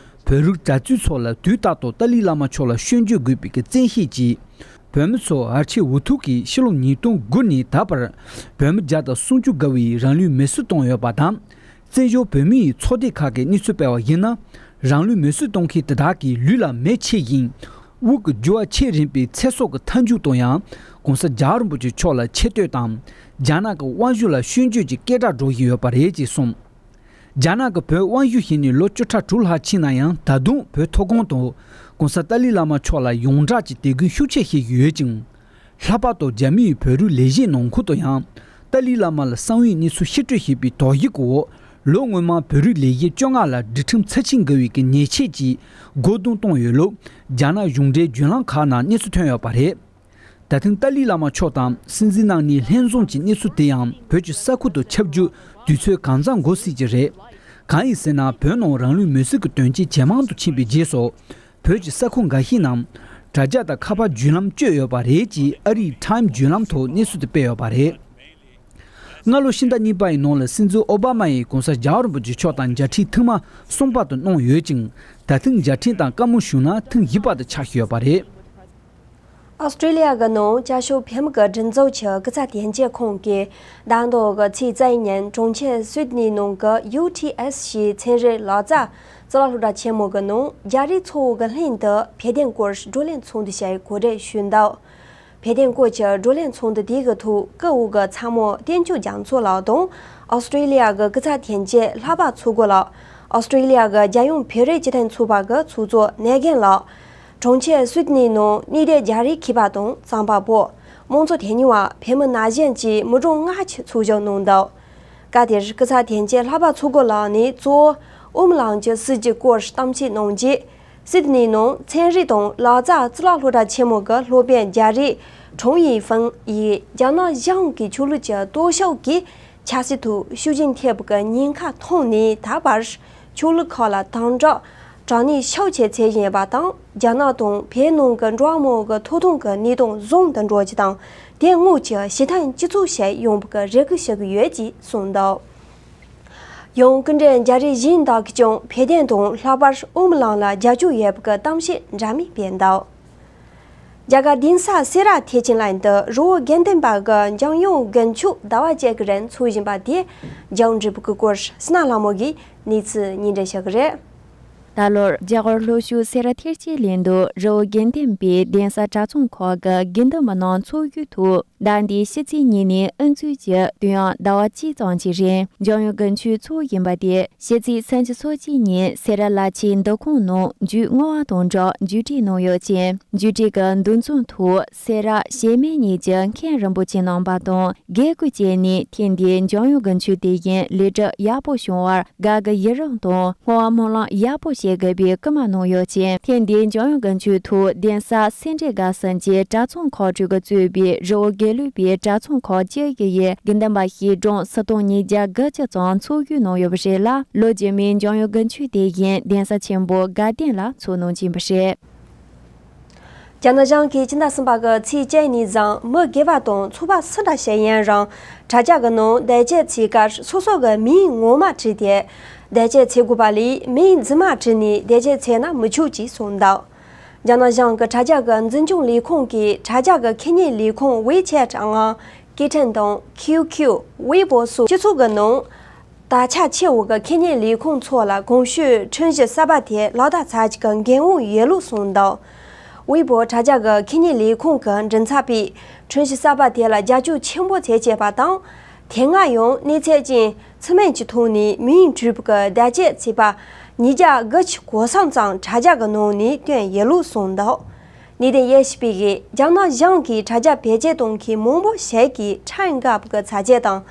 བོད་རིགས་གྲྭ་བཙུན་ཚོ་ལ་དུས་རྟག་ཏུ་ཏཱ་ལའི་བླ་མ་མཆོག་ལ་སྐྱོན་བརྗོད་དགོས་པའི་གི་བཙན་ཤེད་ཀྱིས། བོད་མི་ཚོ་ཨར་ཆེ་འུ་ཐུག་གིས་ཕྱི་ལོ་ཉིས་སྟོང་དགུ་ནས་ད་བར་བོད་མི་བརྒྱ་དང་སུམ་ཅུ་བརྒལ་བའི་རང་ལུས་མེར་སྲེག་བཏང་ཡོད་པ་དང་། བཙན་བྱོལ་བོད་མིའི་ཚོགས་སྡེ་ཁག་གིས་གནས་ཚུལ་སྤེལ་བར་གཞིགས་ན། རང་ལུས་མེར་སྲེག་གཏོང་མཁན་དེ་དག་གི་ལུས་ལ་མེ་མཆེད་བཞིན། དབུགས་ཀྱི་རྒྱུ་བ་ཆེས་རིང་པའི་ཚེ་སྲོག་གི་མཐའ་མཇུག་ཏུ་ཡང་། ༸གོང་ས་རྒྱལ་བ་རིན་པོ་ཆེ་མཆོག་ལ་ཆེ་བསྟོད་དང་། རྒྱ་ནག་གི་དབང་ཤུགས་ལ་སྐྱོན་བརྗོད་ཀྱི་སྐད་སྒྲ་སྒྲོག་བཞིན་ཡོད་པ་རེད་ཅེས་གསུངས། རྒྱ་ནག་གིས་བོད་དབང་ཤུགས་བྱས་ནས་ལོ་བཅུ་ཕྲག་དྲུག་ལྷག་ཕྱིན་ན་ཡང་། ད་དུང་བོད་མཐོ་སྒང་དུ་༸གོང་ས་ཏཱ་ལའི་བླ་མ་མཆོག་ལ་ཡོངས་གྲགས་ཀྱི་དད་གུས་ཤུགས་ཆེ་བྱེད་བཞིན་ཡོད་ཅིང་། ལྷག་པར་དུ་རྒྱ་མིའི་བོད་རིགས་ལས་བྱེད་ནང་ཁུལ་དུ་ཡང་། ཏཱ་ལའི་བླ་མ་ལ་གསང་བའི་གནས་ཚུལ་ཕྱིར་སྤྲོད་བྱས་པའི་དོགས་གཞི་གི་འོག། ལོ་སྔོན་མ་བོད་རིགས་ལས་བྱེད་བཅོ་ལྔ་ལ་སྒྲིག་ཁྲིམས་ཚབས་ཆེན་འགལ་བའི་གི་ཉེས་ཆད་ཀྱིས་སྒོ་རྡུང་བཏང་ཡོད་ལུགས། རྒྱ་ནག་གཞུང་འབྲེལ་བརྒྱུད་ལམ་ཁག་ནང་གནས་ཚུལ་ཐོན་ཡོད་པ་རེད། ད་ཐེངས་ཏཱ་ལའི་བླ་མ་མཆོག་དང་སྲིད་འཛིན་གནང་ནས་ལྷན་འཛོམས་ཀྱི་གནས་ཚུལ་དེ་ཡང་བོད་ཀྱི་ས་ཁུལ་དུ་ཁྱབ་རྒྱུ་དུས་ཚོད་གང་འཚམ་འགོར་སྲིད་ཀྱི་རེད། གང་ཡིན་ཟེར་ན། བོད་ནང་རང་ལུས་མེར་སྲེག་གི་དོན་རྐྱེན་ཇེ་མང་དུ་ཕྱིན་པའི་རྗེས་སུ། བོད་ཀྱི་ས་ཁུལ་འགའ་ཤས་ནང་དྲ་རྒྱ་དང་ཁ་པར་བརྒྱུད་ལམ་བཅད་ཡོད་པ་རེད་ཅེས་ཨ་རིའི་ཊའིམ་བརྒྱུད་ལམ་ཐོག་གནས་ཚུལ་དེ་སྤེལ་ཡོད་པ་རེད། སྔ་ལོ་ཕྱི་ཟླ་གཉིས་པ་ཡི་ནང་ལ་སྲིད་འཛིན་ཨོ་བྷ་མ་ཡིས་༸གོང་ས་རྒྱལ་བ་རིན་པོ་ཆེ་མཆོག་དང་མཇལ་འཕྲད་ཐེངས་མ་གསུམ་པ་དེ་གནང་ཡོད་ཅིང་། ད་ཐེངས་མཇལ་འཕྲད་དང་བཀའ་མོལ་ཞུས་ན་ཐེངས་བཞི་པ་དེ་ཆགས་ཀྱི་ཡོད་པ་རེད། ཨོ་སི་ཀྲི་ལི་ཡ་གི་ནང་བསྐྱར་བྱོན་བོད་མི་གི་སྒྲིག་འཛུགས་ཀྱི་སྐུ་ཚབ་དོན་གཅོད་ཁང་གིས་ཟླ་འདིའི་ཚེས་རྩ་བཞི་ཉིན་གྲོང་ཁྱེར་སུད་ནི་ནང་གི་ཡུ་ཐི་ཨེས་ཞེས་ཚན་རིག་ལག་རྩལ་རྩིས་ལ་སློབ་གྲྭ་ཆེན་མོ་གི་ནང་རྒྱ་རིགས་ཚོགས་པ་གི་ལྷན་དུ་བོད་དོན་སྐོར་བགྲོ་གླེང་ཚོགས་འདུ་ཞིག་གོ་སྒྲིག་ཞུས་འདུག། བོད་དོན་སྐོར་གྱི་བགྲོ་གླེང་ཚོགས་འདུ་དེ་གི་ཐོག་བཀུར་འོས་ཀྱི་ཚ་མོ་བསྟན་ཆོས་རྒྱ་མཚོ་ལགས་དང་ཨོ་སི་ཀྲི་ལི་ཡ་གི་སྐུ་ཚབ་དོན་གཅོད་ལྷག་པ་མཚོ་སྒོ་ལགས། ཨོ་སི་ཀྲི་ལི་ཡ་གི་རྒྱལ་ཡོངས་བོད་རིགས་སྤྱི་མཐུན་ཚོགས་པ་གི་ཚོགས་གཙོ་ནེ་རྒན་ལགས། གྲོང་ཁྱེར་སུད་ནི་ནང་གནས་སྡོད་རྒྱ་རིགས་མཁས་པ་དང་རྩོམ་པ་པོ། དམངས་གཙོ་དོན་གཉེར་བ། བོད་མི་ན་གཞོན་བཅས་མི་གྲངས་ལྔ་ཅིག་ཚོགས་ཞུགས་གནང་འདུག། སྐབས་དེར་སྐུ་ཚབ་དོན་གཅོད་ལྷག་པ་མཚོ་སྒོ་ལགས་ནས་གཙོ་བོ་ཨོམ་ལང་གི་སྲིད་བྱུས་སྐོར་གཏམ་བཤད་གནང་རྗེས། སིད་ནི་ནང་ཚན་རིག་དང་ལག་རྩལ་རྩིས་ལ་སློབ་གྲྭ་ཆེན་མོ་གི་སློབ་དཔོན་རྒྱ་རིགས་ཁྲང་ཡི་ཧྥང་ཡིས་རྒྱ་ནག་གཞུང་གི་ཆོས་ལུགས་ཀྱི་སྟོབས་ཤུགས་ཀྱི་ཆབ་སྲིད་ཐོག་ཤུགས་རྐྱེན་ཐེབས་པའི་ཉེན་ཁ་མཐོང་ནས་ད་བར་ཆོས་ལུགས་ཁག་ལ་དམ་དྲག་དྲག་གནོན་ཤུགས་ཆེ་བྱེད་བཞིན་ཡོད་པ་དང་། རྒྱ་ནག་དང་བོད་ནང་གི་འགྲོ་བ་མིའི་ཐོབ་ཐང་གི་གནས་སྟངས་བཟང་དུ་འགྲོ་རྒྱུ་དང་། དེ་དངོས་ཀྱི་ཞི་མཐུན་སྤྱི་ཚོགས་ཤིག་ཡོང་བའི་རེ་སྒུག་བྱེད་ཀྱི་ཡོད་ཅེས་གསུངས་འདུག། ཡང་སྐུ་མགྲོན་རྒྱ་རིགས་གཞན་དག་གིས་ཀྱང་བོད་དོན་དང་ལྷག་པར་ཨོམ་ལང་ལ་རྒྱབ་སྐྱོར་ཡོད་པའི་གཏམ་བཤད་འདྲ་མིན་སྤེལ་འདུག། རྒྱ་གར་གདན་ས་སེ་ར་ཐེག་ཆེན་གླིང་དུ་རི་བོ་དགེ་ལྡན་པ་གི་འཇམ་དབྱངས་དགུན་ཆོས་ཟླ་བ་གཅིག་གི་རིང་འཚོགས་བཞིན་པ་དེ་མཇུག་འགྲིལ་བའི་སྐོར་སི་ན་ལྷ་མོ་གིས་གནས་ཚུལ་སྙན་སྒྲོན་ཞུ་གི་རེད། ད་ལོར་རྒྱ་གར་ལྷོ་ཕྱོགས་སེ་ར་ཐེག་ཆེན་གླིང་དུ་རི་བོ་དགེ་ལྡན་པའི་གདན་ས་གྲྭ་ཚང་ཁག་གི་དགེ་འདུན་པ་རྣམས་ཚོགས་ཞུགས་ཐོག་ཟླ་འདིའི་ཕྱི་ཚེས་གཉིས་ནས་དབུ་འཛུགས་ཀྱིས་དུས་ཡུན་ཟླ་བ་གཅིག་ཙམ་གྱི་རིང་འཇམ་དབྱངས་དགུན་ཆོས་འཚོགས་བཞིན་པ་དེ། ཕྱི་ཚེས་སུམ་ཅུ་སོ་གཅིག་ཉིན་སེ་ར་བླ་ཆེན་འདུ་ཁང་ནང་མཇུག་བསྔོ་བ་དང་སྦྲགས་མཇུག་སྒྲིལ་གནང་ཡོད་ཅིང་། མཇུག་སྒྲིལ་གྱི་འདུ་འཛོམས་ཐོག་སེ་ར་བྱེ་སྨད་གཉིས་ཀྱི་མཁན་རིན་པོ་ཆེ་རྣམ་པ་དང་། དགེ་བསྐོས་བཅས་ནས་ཐེངས་འདིའི་འཇམ་དབྱངས་དགུན་ཆོས་དེ་བཞིན་ལེགས་གྲུབ་ཡག་པོ་བྱུང་བར་དགའ་དགའ་ཡི་རངས་དང་བསྔོ་བ་སྨོན་ལམ་ཡག་པོ་བྱེད་དགོས་པའི་སྐུལ་མ་གནང་ཡོད་ཅིང་། ཐེངས་འདིའི་འཇམ་དབྱངས་དགུན་ཆོས་ཐོག་གདན་ས་སེ་འབྲས་དགའ་གསུམ་གྱི་གྲྭ་ཚང་ཁག་དྲུག་གིས་གཙོས་པའི་རི་བོ་དགེ་ལུགས་པའི་གྲྭ་ཚང་ཁག་བཅུ་བཞི་ཡི་དགེ་འདུན་པ་བྱེ་གྲངས་སུམ་སྟོང་ཉིས་བརྒྱ་དགུ་བཅུ་ཙམ་ཚོགས་ཞུགས་གནང་ཡོད་པ་རེད་ལ། ལོ་རྗེས་མའི་འཇམ་དབྱངས་དགུན་ཆོས་དེ་བཞིན་གདན་ས་ཆེན་པོ་དགའ་ལྡན་ལ་འཚོགས་གནང་གི་ཡིན་པ་རེད། རྒྱ་ནག་གཞུང་གིས་སྤྱི་ཟླ་གསུམ་པ་གི་ཚེས་བཅུ་ནས་བཟུང་མི་སྒེར་བ་དང་ཚོགས་པ་སུ་འདྲ་ཞིག་ཡིན་རུང་དྲ་རྒྱ་གི་ནང་བེད་སྤྱོད་བྱེད་སྐབས་སོ་སོ་གི་མིང་ངོ་མ་བྲིས་ཏེ་བེད་སྤྱོད་བྱེད་དགོས་པ་ལས། མིང་རྫུན་མ་བྲིས་ནས་བེད་སྤྱོད་བྱས་ན་མི་ཆོག་ཅེས་གསུངས་འདུག། རྒྱ་ནག་གཞུང་གི་དྲ་རྒྱ་གི་འཛིན་སྐྱོང་ལས་ཁུངས་ཀྱིས་དྲ་རྒྱ་གི་ཁེ་ཉེན་ལས་ཁུངས་ཝེ་ཆེ་ཊི་ངམ་ཀི་ཊན་དང་ཁིའུ་ཁིའུ་ཝེ་པོ་སོགས་སྤྱི་ཚོགས་ཀྱི་ནང་དར་ཁྱབ་ཆེ་བོ་གི་ཁེ་ཉེན་ལས་ཁུངས་ཚོ་ལ་གོང་ཞུས་ཁྲིམས་གཞི་གསར་པ་དེ་ལག་བསྟར་བྱ་རྒྱུ་གི་འགན་དབང་ཡོད་ལུགས་གསུངས་འདུག། ཝེ་པོ་དྲ་རྒྱ་གི་ཁེ་ཉེན་ལས་ཁུངས་ཀྱི་མགྲིན་ཚབ་པས་ཁྲིམས་གཞི་གསར་པ་དེ་ལ་རྒྱབ་སྐྱོར་ཆེན་པོ་བྱེད་ཅེས་པ་དང་། དེ་སྔ་ཡང་གནས་ཚད་ཅན་ཚུལ་མིན་གྱི་ཐོག་ནས་མིང་འབྲུ་གུ་བརྡ་སྤྲོད་བྱས་པ་ཉིས་བརྒྱ་དགུ་བཅུ་གོ་གསུམ་ཙམ་དྲ་རྒྱ་གི་ནང་ནས་བཏོན་ཡོད་ལུགས་གསུངས་འདུག། ནི་དེ་ཡེ་ཤི་པི་གི་རྒྱ་ནག་གཞུང་གི་དྲ་རྒྱ་བེད་སྤྱོད་གཏོང་མཁན་མང་པོ་ཞིག་གིས་ཁྲང་གབ་ཀྱི་ཚ་རྒྱལ་དང་།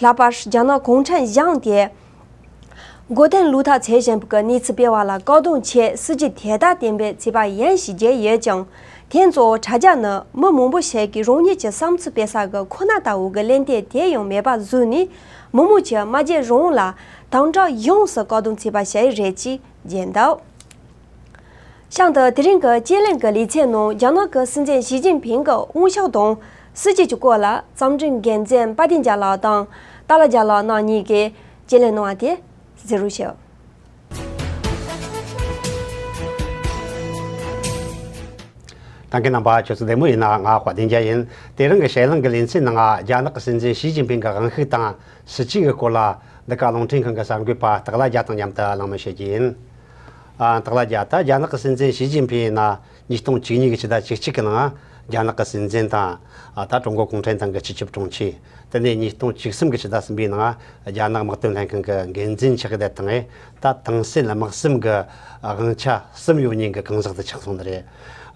ལྷག་པར་རྒྱ་ནག་གུང་ཁྲན་གཞུང་དེ་འགོ་དོན་ལུགས་ཐག་ཆོད་བཞིན་པའི་གནས་ཚུལ་སྤེལ་བ་ལ་བཀག་སྡོམ་ཆེད་སྲིད་ཇུས་དེ་ལྟར་བསྟན་པའི་ཚིག་པ་ཡིན་ཞེས་བརྗོད་ཡོད་ཀྱང་། དེ་ཚོ་དྲ་རྒྱ་ནི་མི་མང་པོ་ཞིག་གིས་རང་ཉིད་ཀྱི་བསམ་ཚུལ་སྤེལ་ས་གི་ཁོ་ན་ལྟ་བུ་གི་གླེང་སྟེགས་དེ་ཡང་མེད་པ་བཟོས་ནས། མི་མང་གིས་མ་བརྗེད་རང་ལ་དམ་དྲག་ཡོངས་སུ་བཀག་སྡོམ་བྱས་པ་ཞིག་རེད་ཅེས་བརྗོད་འདུག། གཤམ་དུ་དེ་རིང་གི་དཔྱད་གླེང་གི་ལེ་ཚན་ནང་རྒྱ་ནག་གི་སྲིད་འཛིན་ཞི་ཅིན་ཕིང་གི་དབང་ཤུགས་དང་སྲིད་ཇུས་ཀྱི་སྐོར་ལ་རྩོམ་སྒྲིག་འགན་འཛིན་དཔལ་ལྡན་རྒྱལ་ལགས་དང་ཏཱ་ལ་རྒྱལ་ལགས་རྣམ་གཉིས་ཀྱིས་དཔྱད་གླེང་གནང་བ་དེ་གཟིགས་རོགས་ཞུ། ད་གིན་རྣམ་པ་ཁྱོད་ཚོ་བདེ་མོ་ཡིན་ན། ང་དཔལ་ལྡན་རྒྱལ་ཡིན། དེ་རིང་གི་དཔྱད་གླེང་གི་ལེ་ཚན་ནང་རྒྱ་ནག་གི་སྲིད་འཛིན་ཞི་ཅིན་ཕིང་གི་དབང་ཤུགས་དང་སྲིད་ཇུས་ཀྱི་སྐོར་ལ་འདི་ག་རླུང་འཕྲིན་ཁང་གི་གསར་འགོད་པ་སྟག་ལྷ་རྒྱལ་དང་མཉམ་དུ་གླེང་མོལ་བྱེད་རྒྱུ་ཡིན། ཨ། སྟག་ལྷ་རྒྱལ། ད་རྒྱ་ནག་གི་སྲིད་འཛིན་ཞི་ཅིན་ཕིང་ཡིན་ན་ཉིས་སྟོང་བཅུ་གཉིས་ཀྱི་ཕྱི་ཟླ་བཅུ་གཅིག་གི་ནང་རྒྱ་ནག་གི་སྲིད་འཛིན་དང་། ཨ། ད་ཀྲུང་གོ་གུང་ཁྲན་ཏང་གི་སྤྱི་ཁྱབ་དྲུང་ཆེ། དེ་ནས་ཉིས་སྟོང་བཅུ་གསུམ་གྱི་ཕྱི་ཟླ་གསུམ་པའི་ནང་རྒྱ་ནག་དམག་དོན་ལྷན་ཁང་གི་འགན་འཛིན་ཆགས་བསྡད་དང་། ད་ཏང་སྲིད་དམག་གསུམ་གྱི་དབང་ཆ་གསུམ་ཡོད་མཁན་གྱི་གང་ཟག་དེ་ཆགས་སོང་ནི་རེད།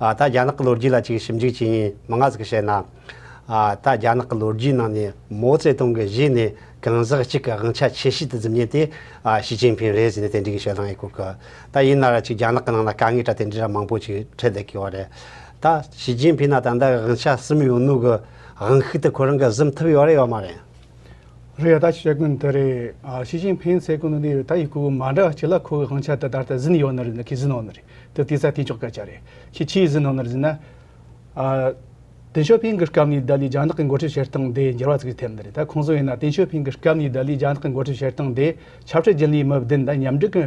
ཨ། ད་རྒྱ་ནག་གི་ལོ་རྒྱུས་ལ་ཅིག་ཞིབ་འཇུག་བྱེད་མཁན་མང་ང་ཟིག་གིས་བཤད་ན། ཨ། ད་རྒྱ་ནག་གི་ལོ་རྒྱུས་ནང་ནས་མའོ་ཙེ་ཏུང་གི་རྗེས་ནས་གང་ཟག་གཅིག་གི་དབང་ཆ་ཆེ་ཤོས་དེ་འཛིན་མཁན་དེ། ཨ། ཞི་ཅིན་ཕིང་རེད་ཟེར་ནས་དེ་འདྲའི་གི་དཔྱད་གླེང་ཡེད་གོ་གི། ད་ཡིན་ན་ར་ཅིག་རྒྱ་ནག་གི་ནང་ན་དཀའ་ངལ་ར་དེ་འདྲའི་ར་མང་པོ་ཅིག་འཕྲད་བསྡད་ཀྱི་ཡོད་རེད། ད་ཞི་ཅིན་ཕིང་ན་ད་ལྟ་དབང་ཆ་གསུམ་ཡོད་ནོ་གི་དབང་ཤུགས་དེ་ཁོ་རང་གིས་འཛིན་ཐུབ་ཡོད་རེད་ཡོད་མ་རེད། རེད། ད་ཅིག་བཤད་དགོས་ནི་དེ་རེད། ཨ། ཞི་ཅིན་ཕིང་ཟེར་གོ་ནོ་དེ་ད་ཡི་གུ་མ་འདྲ་བ་ཅིག་ལ་ཁོ་གི་དབང་ཆ་དེ་ད་ལྟ་ཟིན་ཡོད་ནི་རེད་ན། ཁོས་ཟིན་ཡོད་ནི་རེད། དེ་དེ་ས་དེ་ཅོག་སྐད་ཆ་རེད། ཁོས་ཆི་ཟིན་ཡོད་ནི་རེད་ཟེར་ན། ཨ། ཏེང་ཞའོ་ཕིང་གི་སྐབས་ནས་ད་ལས་རྒྱ་ནག་གི་འགོ་ཁྲིད་བྱེད་སྟངས་དེ་འགྱུར་བ་ཅིག་ཐེབས་ནི་རེད། ད་ཁོང་ཚོ་ཡིན་ན་ཏེང་ཞའོ་ཕིང་གི་སྐབས་ནས་ད་ལས་རྒྱ་ནག་གི་འགོ་ཁྲིད་བྱེད་སྟངས་དེ་ཆབ་སྲིད་རྒྱུན་ལས་མི་བདུན་དང་མཉམ་འབྲེལ་གྱི་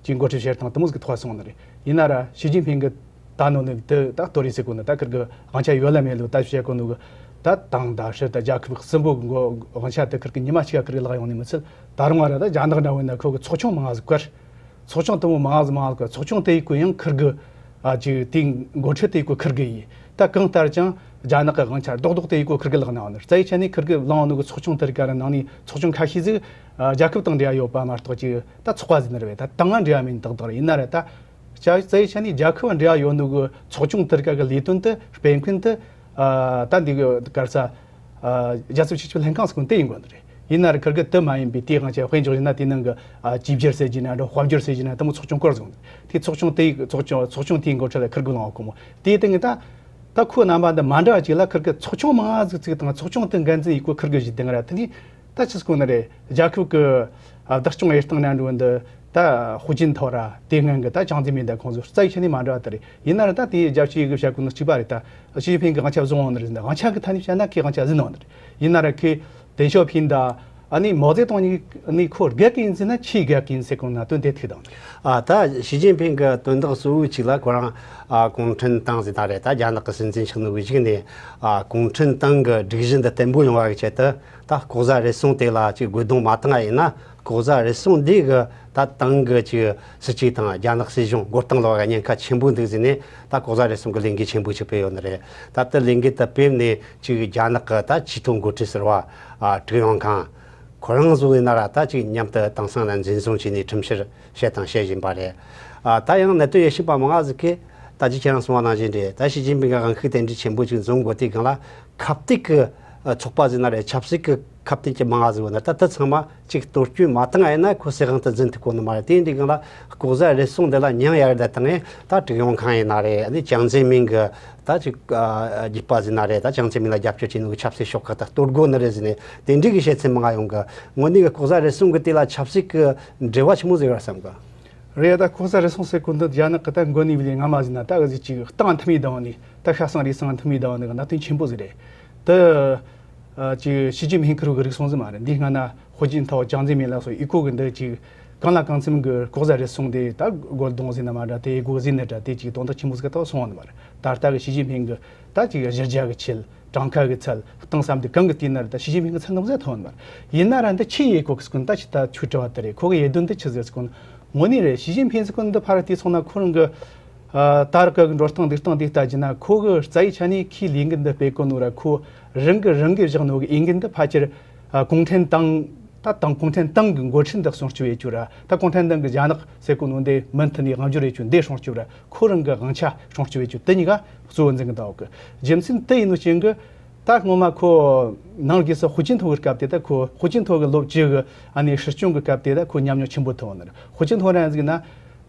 ཅིག་འགོ་ཁྲིད་བྱེད་སྟངས་དེ་མོ་ཟིག་ཐོག་སོང་ནི་རེད། ཡིན་ན་ར་ཞི་ཅིན་ཕིང་གི་ད་ནོ་ནི་དེ་ད་ལྟོ་རེད་ཟེར་གོ་ནི། ད་ཁིར་གི་དབང་ཆ་ཡོད་ལ་མེད་ལ་ད་བཤད་གོ་ནོ་གི། ད་ཏང་དང་སྲིད་དང་རྒྱལ་ཁབ་གསུམ་པོ་གི་མགོ་དབང་ཆ་དེ་ཁིར་གི་ཉི་མ་གཅིག་ག་ཁིར་གི་ལག་ཡོང་ནི་མི་ཚད། ད་རུང་བ་ར་ད་རྒྱ་ནག་འདྲ་བོ་ཡིན་ན་ཁོ་གི་ཚོགས་ཆུང་མང་ང་ཟིག་བཀར། ཚོགས་ཆུང་དེ་མོ་མང་ང་ཟིག་མང་ང་ཟིག་བཀར། ཚོགས་ཆུང་དེ་ཡི་གུ་ཡང་ཁིར་གི། ཨ། ཅིག་དེའི་འགོ་ཁྲིད་དེ་ཡི་གུ་ཁིར་གི་ཡིན། ད་གང་ལྟར་ཀྱང་རྒྱ་ནག་གི་དབང་ཆ་རྡོག་རྡོག་དེ་ཡི་གུ་ཁིར་གི་ལག་ན་ཡོད་ནི། རྩ་བའི་ཆ་ནས་ཁིར་གི་ལག་ཡོང་ནོ་གི་ཚོགས་ཆུང་དེ་རིགས་ག་ར་ནང་ནས་ཚོགས་ཆུང་ཁ་ཤས་ཟིག། ཨ། རྒྱལ་ཁབ་དང་འབྲེལ་བ་ཡོད་པ་མ་གཏོགས་ཅིག་ད་ཚོགས་པ་ཟིག་ནི་རེད་པས། ད་ཏང་ང་འབྲེལ་བ་མེད་ནི་ཏག་ཏག་རེད། ཡིན་ན་ར་ད་རྩ་བའི་ཆ་ནས་རྒྱལ་ཁབ་འབྲེལ་བ་ཡོད་ནོ་གི་ཚོགས་ཆུང་དེ་རིགས་ག་གི་ལས་དོན་དེ་སྤེལ་མཁན་དེ། ཨ། ད་འདི་གི་ག་རེ་ཟ། ཨ། རྒྱལ་ཚབ་སྤྱི་ཁྱབ་ལྷན་ཁང་ཟེར་གོ་ནོ་དེ་ཡིན་དགོས་ནི་རེད། ཡིན་ན་ར་ཁིར་གི་དེ་མ་ཡིན་པའི་དེའི་དབང་ཆ་དཔེ་འཇོག་བྱས་ན་དེའི་ནང་གི། ཨ། བཅོས་བསྒྱུར་ཟེར་རྒྱུ་ན་འགྲོ། དཔལ་འབྱོར་ཟེར་རྒྱུ་ན་དེ་མོ་ཚོགས་ཆུང་སྐོར་ཟིག་ཡོད་ནི་རེད། དེའི་ཚོགས་ཆུང་དེའི་ཚོགས་ཆུང་ཚོགས་ཆུང་དེའི་འགོ་ཁྲིད་ལ་ཁིར་གི་ལང་བ་ཁོ་མོ་དེའི་སྟེང་གི་ད། ད་ཁོ་རྣམ་པ་འདི་མ་འདྲ་བ་ཅིག་ལ་ཁིར་གི་ཚོགས་ཆུང་མང་ང་ཟིག་བཙུགས་དང་། ཚོགས་ཆུང་དེ་འགན་འཛིན་ཡི་གུ་ཁིར་གི་བཞི་དེ་ང་ར་དེ་ནི། ད་ཆི་ཟེར་གོ་ནི་རེད། རྒྱལ་ཁབ་ཀྱི། ཨ། བདག་སྐྱོང་ཡོད་སྟངས་ནང་འགྲོ་འདི། ད་ཧུའུ་ཅིན་ཐའོ་ར་དེ་སྔོན་གྱི་ད་ཅང་ཙེ་མིན་དང་ཁོང་ཚོ་རྩ་བའི་ཆ་ནས་མ་འདྲ་བ་དེ་རེད། ཡིན་ན་ར་ད་དེའི་རྒྱལ་སྤྱིའི་གི་བྱ་གོ་ནོ་གཅིག་པ་རེད། ད་ཞི་ཅིན་ཕིང་གི་དབང་ཆ་བཟུང་འོང་ནི་རེད་ཟེར་ན། དབང་ཆ་གི་ཐད་ནས་བཤད་ན་ཁོས་དབང་ཆ་ཟིན་འོང་ནི་རེད། ཡིན་ན་ར་ཁོས་ཏེང་ཞའོ་ཕིང་དང་། ཨ་ནི་མའོ་ཙེ་ཏུང་གཉིས་ནི་ཁོ་དགའ་གི་ཡིན་ཟེར་ན་ཆི་དགའ་གི་ཡིན་ཟེར་གོ་ན་དོན་དེ་ཐུག་དང་། ཨ། ད་ཞི་ཅིན་ཕིང་གི་དོན་དག་གཙོ་བོ་གཅིག་ལ་ཁོ་རང་། ཨ། གུང་ཁྲན་ཏང་ཟེར་ད་རེད། ད་རྒྱ་ནག་གི་སྲིད་འཛིན་ཆགས་ནོ་གི་གཞུག་ནས། ཨ། གུང་ཁྲན་ཏང་གི་སྒྲིག་གཞི་འདི་བརྟན་པོ་ཡོང་བ་གི་ཆེད་དུ། ད་ལྐོག་ཟ་རུལ་སུངས་དེ་ལ་ཅིག་རྒོལ་རྡུང་མ་བཏང་བ་ཡིན་ན། ལྐོག་ཟ་རུལ་སུངས་འདི་གིས་ད་ཏང་གི་ཅིག་སྲིད་ཇུས་དང་རྒྱ་ནག་སྲིད་གཞུང་བགོ་བཏང་ལོག་ག་ཉེན་ཁ་ཆེན་པོ་འདུག་ཟེར་ནས། ད་ལྐོག་ཟ་རུལ་སུངས་ཀྱི་ལས་འགུལ་ཆེན་པོ་ཅིག་སྤེལ་ཡོད་ནི་རེད། ད་ལྟ་ལས་འགུལ་དེ་སྤེལ་ནས་ཅིག་རྒྱ་ནག་གི་ད་ཆེས་མཐོའི་འགོ་ཁྲིད་ཟེར་བ། ཨ། ཀྲུའུ་ཡོང་ཁང་། ཁོ་རང་ཚོ་ཡིན་ན་ར་ད་ཅིག་མཉམ་དུ་དེང་སང་ལ་འཛིན་བཟུང་བྱས་ནས་ཁྲིམས་བཤེར་བྱས་དང་བྱེད་བཞིན་པ་རེད། ཨ། ད་ཡང་གནད་དོན་དབྱེ་ཞིབ་པ་མང་ང་ཟིག་གིས། ད་ཅི་ཁྱེད་རང་གསུངས་པ་ནང་བཞིན་རེད། ད་ཞི་ཅིན་ཕིང་གི་དབང་ཤུགས་དེ་འདྲའི་ཆེན་པོ་ཅིག་འཛོམས་དགོས་དུས་སྒང་ལ། ཁ་གཏད་ཀྱི་ཚོགས་པ་ཟེར་ན་རེད། ཆབ་སྲིད་ཀྱི་ཁ་གཏད་ཀྱི་མང་ང་ཟིག་ཡོད་ན། ད་དེ་ཚང་མ་ཅིག་གཏོར་སྐྱོན་མ་བཏང་ཡིན་ན་ཁོ་སྲིད་དབང་དེ་འཛིན་ཐུབ་གོ་ནི་མ་རེད། དེ་འདྲའི་སྒང་ལ་ལྐོག་ཟ་རུལ་སུངས་འདི་ལ་མྱིང་ཡར་བསྡད་བཏང་ངས། ད་ཀྲུའུ་ཡོང་ཁང་ཡིན་ན་རེད། ཨ་ནི་ཅང་ཙེ་མིན་གི་ད་ཅིག་ཨ་རྒྱུད་པ་ཟེར་ན་རེད། ད་ཅང་ཙེ་མིན་ལ་རྒྱབ་སྐྱོར་བྱས་ནོ་གི་ཆབ་སྲིད་ཤོག་ཁག་ད་གཏོར་དགོས་ནི་རེད་ཟེར་ནས་དེ་འདྲའི་གི་བཤད་ཚུལ་མང་ང་ཡོང་གི། དངོས་གནས་གི་ལྐོག་ཟ་རུལ་སུངས་གི་དེ་ལ་ཆབ་སྲིད་གི་འབྲེལ་བ་ཆི་མོ་ཟིག་ཡོད་བསམ་གི། རེད། ད་ལྐོག་ཟ་རུལ་སུངས་ཟེར་གོ་འདི་རྒྱ་ནག་གི་ད་མགོ་ནས་བླངས་སྔ་མ་ཟིག་ན་ད་གི་ཟིག་ཅིག་གཏིང་མཐོ་མོ་བཏང་ནས། ད་ཤ་གསང་རུས་གསང་མཐོ་མོ་བཏང་ནས་གི་གནད་དོན་ཆེན་པོ་ཟིག་རེད། དེ་ཨ་ཅིག་ཞི་ཅིན་ཕིང་ཁེར་རོ་གི་རིག་གསུང་ཟིག་མ་རེད། འདི་སྔ་ན་ཧུའུ་ཅིན་ཐའོ་ཅང་ཙེ་མིན་ལ་སོགས་ཡི་གུ་གི་འདི་ཅིག་གང་ལ་གང་འཚམ་གི་ལྐོག་ཟ་རུལ་སུངས་དེ་ད་རྒོལ་རྡུང་ཟེར་ན་མ་འདྲ། དེ་ཡི་གུ་ཟེར་ན་འདྲ། དེ་ཅིག་དོན་དག་ཆེན་པོ་ཟིག་ག་ད་སོང་བ་ནི་མ་རེད། ད་ལྟ་གི་ཞི་ཅིན་ཕིང་གི་ད་ཅིག་གཞི་རྒྱ་གི་ཆེད། གྲངས་ཀ་གི་ཚད། གཏིང་ཟབ་འདི་གང་གི་དུས་ན་རེད། ད་ཞི་ཅིན་ཕིང་གི་ཚད་འདི་མོ་ཟིག་ཐོན་མ་རེད། ཡིན་ན་ར་འདི་ཆི་ཡེད་གོ་གི་ཟེར་གོ་ན། ད་ཅི་ད་ཁྱོད་དྲི་བ་དེ་རེད། ཁོ་གི་ཡེད་དོན་འདི་ཆི་ཟིག་ཟེར་གོ་ན། དངོས་གནས་རེད། ཞི་ཅིན་ཕིང་ཟེར་གོ་ན་འདི་ཕར་དེ་སོང་ན་ཁོ་རང་གི་ཨ་ད་རག་གི་འགྲོ་སྟངས་འདུག་སྟངས་འདི་ལྟ་རྒྱུ་ན། ཁོ་གི་རྩ་བའི་ཆ་ནས་ཁོས་ལས་འགན་འདི་སྤེལ་གོ་ནོ་ར། ཁོ་རང་གི་རང་གི་བཞག་ནོ་གི་འོས་འགན་འདི་ཕལ་ཆེར་ཨ་གུང་ཁྲན་ཏང་ ད་ཏང་གུང་ཁྲན་ཏང་གི་འགོ་ཁྲིད་འདི་སྲུང་སྐྱོབ་ཡེད་རྒྱུ་ར། ད་གུང་ཁྲན་ཏང་གི་རྒྱ་ནག་ཟེར་གོ་ནོ་འདི་མུ་མཐུད་ནས་དབང་སྒྱུར་ཡེད་རྒྱུ་འདི་སྲུང་སྐྱོབ་ར། ཁོ་རང་གི་དབང་ཆ་སྲུང་སྐྱོབ་ཡེད་རྒྱུ་དེ་གཉིས་ཀ་གཙོ་བོ་འཛིན་གི་འདུག་གི། རྒྱུ་མཚན་དེ་ཡིན་ནོ་རྐྱེན་གི། ད་སྔོན་མ་ཁོ་ནང་སྒོས་སུ་ཧུའུ་ཅིན་ཐའོ་གི་སྐབས་དེ། ད་ཁོ་ཧུའུ་ཅིན་ཐའོ་གི་ལོ་བཅུ་གི་ཨ་ནི་སྲིད་སྐྱོང་གི་སྐབས་དེ་ད་ཁོ་ཉམས་མྱོང་ཆེན་པོ་ཐོན་ནི་རེད། ཧུའུ་ཅིན་ཐའོ་རང་ཟིག་ན་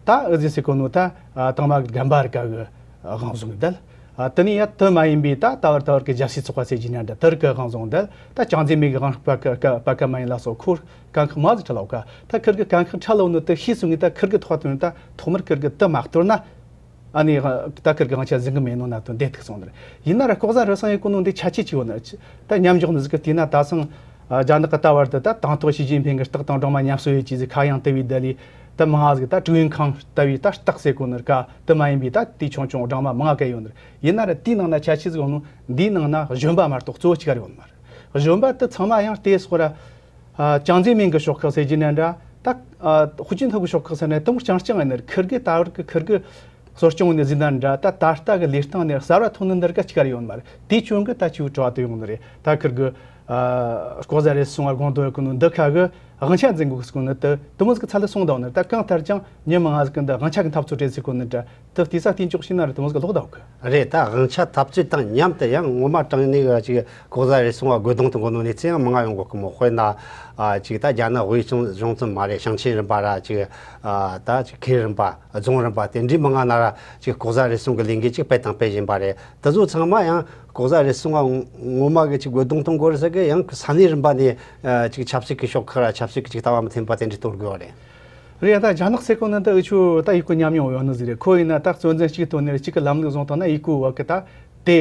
ད་ཨུ་ཟི་ཟེར་གོ་ནོ་ད་ཨ་དང་མ་གི་རྒན་པ་རིགས་ག་གི་དབང་བཟུང་གི་བསྡད། ཨ་དེ་ནས་ཡ་དེ་མ་ཡིན་པའི་ད་ད་བར་ད་བར་གི་རྒྱལ་སྲས་ཚོགས་པ་ཟེར་གྱི་ནི་འདྲ། དེ་རིགས་གི་དབང་བཟུང་བསྡད། ད་ཅང་ཙེ་མིན་གི་དབང་པ་ཀ་ཀ་པ་ཀ་མ་ཡིན་ལ་སོགས་ཁོར་དཀའ་ཁག་མང་ཟིག་འཕྲད་ལ་འོ་ཀ། ད་ཁིར་གི་དཀའ་ཁག་འཕྲད་ལ་འོ་ནོ་དེ་ཤེས་སོང་ངས། ད་ཁིར་གི་ཐོག་དོན་ད་ཐོག་མར་ཁིར་གི་དེ་མ་གཏོར་ན། ཨ་ནི་ད་ཁིར་གི་དབང་ཆ་འཛིན་གི་མེད་ནོ་ན་དོན་བདེན་ཐུག་སོང་ནི་རེད། ཡིན་ན་ར་ལྐོག་ཟ་རུལ་སུངས་ཡེད་གོ་ནོ་འདི་ཆ་ཆེ་ཆེ་ཡོད་ནི་རེད། ད་མཉམ་འཇོག་ནི་ཟིག་གི་བལྟས་ན། ད་སང་ཨ་རྒྱ་ནག་གི་ད་བར་དུ་ད་དང་ཐོག་ཞི་ཅིན་ཕིང་གི་རྟགས་དང་སྦྲང་མ་མཉམ་གསོ་ཡེད་ཀྱི་ཟིག་ཁ་གཡང་དེ་བས་བསྡད་ལི། ད་མང་ང་ཟིག་ད་ཀྲུའུ་ཨིན་ཁང་ལྟ་བུའི་ད་རྟགས་ཟེར་གོ་ནི་ར་ཀ་དེ་མ་ཡིན་པའི་ད་དེ་ཆུང་ཆུང་སྦྲང་མ་མང་ང་ག་ཡོད་ནི་རེད། ཡིན་ན་ར་དེའི་ནང་ན་ཆ་ཆེ་ཟིག་ཡོད་ནོ། འདིའི་ནང་ན་གཞོན་པ་མ་གཏོགས་གཙོ་བོ་གཅིག་ག་ར་ཡོད་ནི་མ་རེད། གཞོན་པ་དེ་ཚང་མ་ཡང་དེ་སོགས་ར། ཨ་ཅང་ཙེ་མིན་གི་ཤོག་ཁག་ཟེར་གྱི་ན་འདྲ། ད་ཨ་ཧུའུ་ཅིན་ཐའོ་གི་ཤོག་ཁག་ཟེར་ན་དེ་མོ་རྐྱང་རྐྱང་ཡིན་ནི་རེད། ཁིར་གི་ད་བར་གི་ཁིར་གི་གསོ་སྐྱོང་ནས་ཟིན་ན་འདྲ། ད་ད་ལྟ་གི་ལས་སྟངས་ནས་གསར་བ་ཐོན་ནི་འདི་ར་ཀ་གཅིག་ག་ར་ཡོད་ནི་མ་རེད། དེའི་རྐྱེན་གི་ད་ཅིག་དྲི་བ་དེ་ཡོང་ནི་རེད། ད་ཁིར་གི་ཨ་ལྐོག་ཟ་རུལ་སུངས་བ་དགོངས་དོན་ཡོད་གི་ནོ་འདི་ཁ་གི་དབང་ཆ་འཛིན་དགོས་གི་ནོ་དེ་དེ་མོ་ཟིག་གི་ཚད་ལ་སོང་བསྡད་ནི་རེད། ད་གང་ལྟར་ཀྱང་མྱི་མང་ང་ཟིག་གི་འདི་དབང་ཆ་གི་འཐབ་རྩོད་རེད་ཟེར་གོ་ནི་འདྲ། དེ་བལྟས་ས་བལྟས་འཇོག་བྱས་ན་ར་དེ་མོ་ཟིག་ལོག་བསྡད་གི། རེད། ད་དབང་ཆ་འཐབ་རྩོད་དང་མཉམ་དུ་ཡང་ངོ་མ་དྲང་གནས་ཀྱི་ཅིག་ལྐོག་ཟ་རུལ་སུངས་བ་རྒོལ་རྡུང་དུ་འགྲོ་ནོ་གནས་ཚུལ་ཡང་མང་ང་ཡོང་གོ་གི་མོ། དཔེར་ན་ཨ་ཅིག་ད་རྒྱ་ནག་དབུས་གཞུང་གཞུང་ཙམ་མ་རེད། ཞིང་ཆེན་རིམ་པ་ར་ཅིག་ཨ་ད་ཅིག་ཁུལ་རིམ་པ་རྫོང་རིམ་པ་དེ་འདྲའི་མང་ང་ན་ར་ཅིག་ལྐོག་ཟ་རུལ་སུངས་ཀྱི་ལས་འགུལ་ཅིག་སྤེལ་དང་སྤེལ་བཞིན་པ་རེད། དེ་ཚོ་ཚང་མ་ཡང་ལྐོག་ཟ་རུལ་སུངས་བ་ངོ་མ་གི་ཅིག་རྒོལ་རྡུང་གཏོང་དགོས་རེད་ཟེར་གི། ཡང་ས་གནས་རིམ་པ་ནས་ཨ་ཅིག་ཆབ་སྲིད་ཀྱི་ཤོག་ཁག་ར་ཆབ་སྲིད་ཀྱི་ཅིག་ལྟ་བ་མི་མཐུན་པ་དེ་འདྲའི་གཏོར་དགོས་པ་རེད། རེད། ད་རྒྱ་ནག་ཟེར་གོ་ནི་འདི་འུ་ཆོ་ད་ཡི་གུ་མཉམ་མྱོང་ཡོད་ནི་ཟིག་རེད། ཁོ་ཡིན་ན་ད་བཙོན་འཛིན་གཅིག་ཐོན་ནས་གཅིག་གི་ལམ་ལུགས་བཟུང་བཏང་ན། ཡི་གུ་བ་གི་ད་དེ་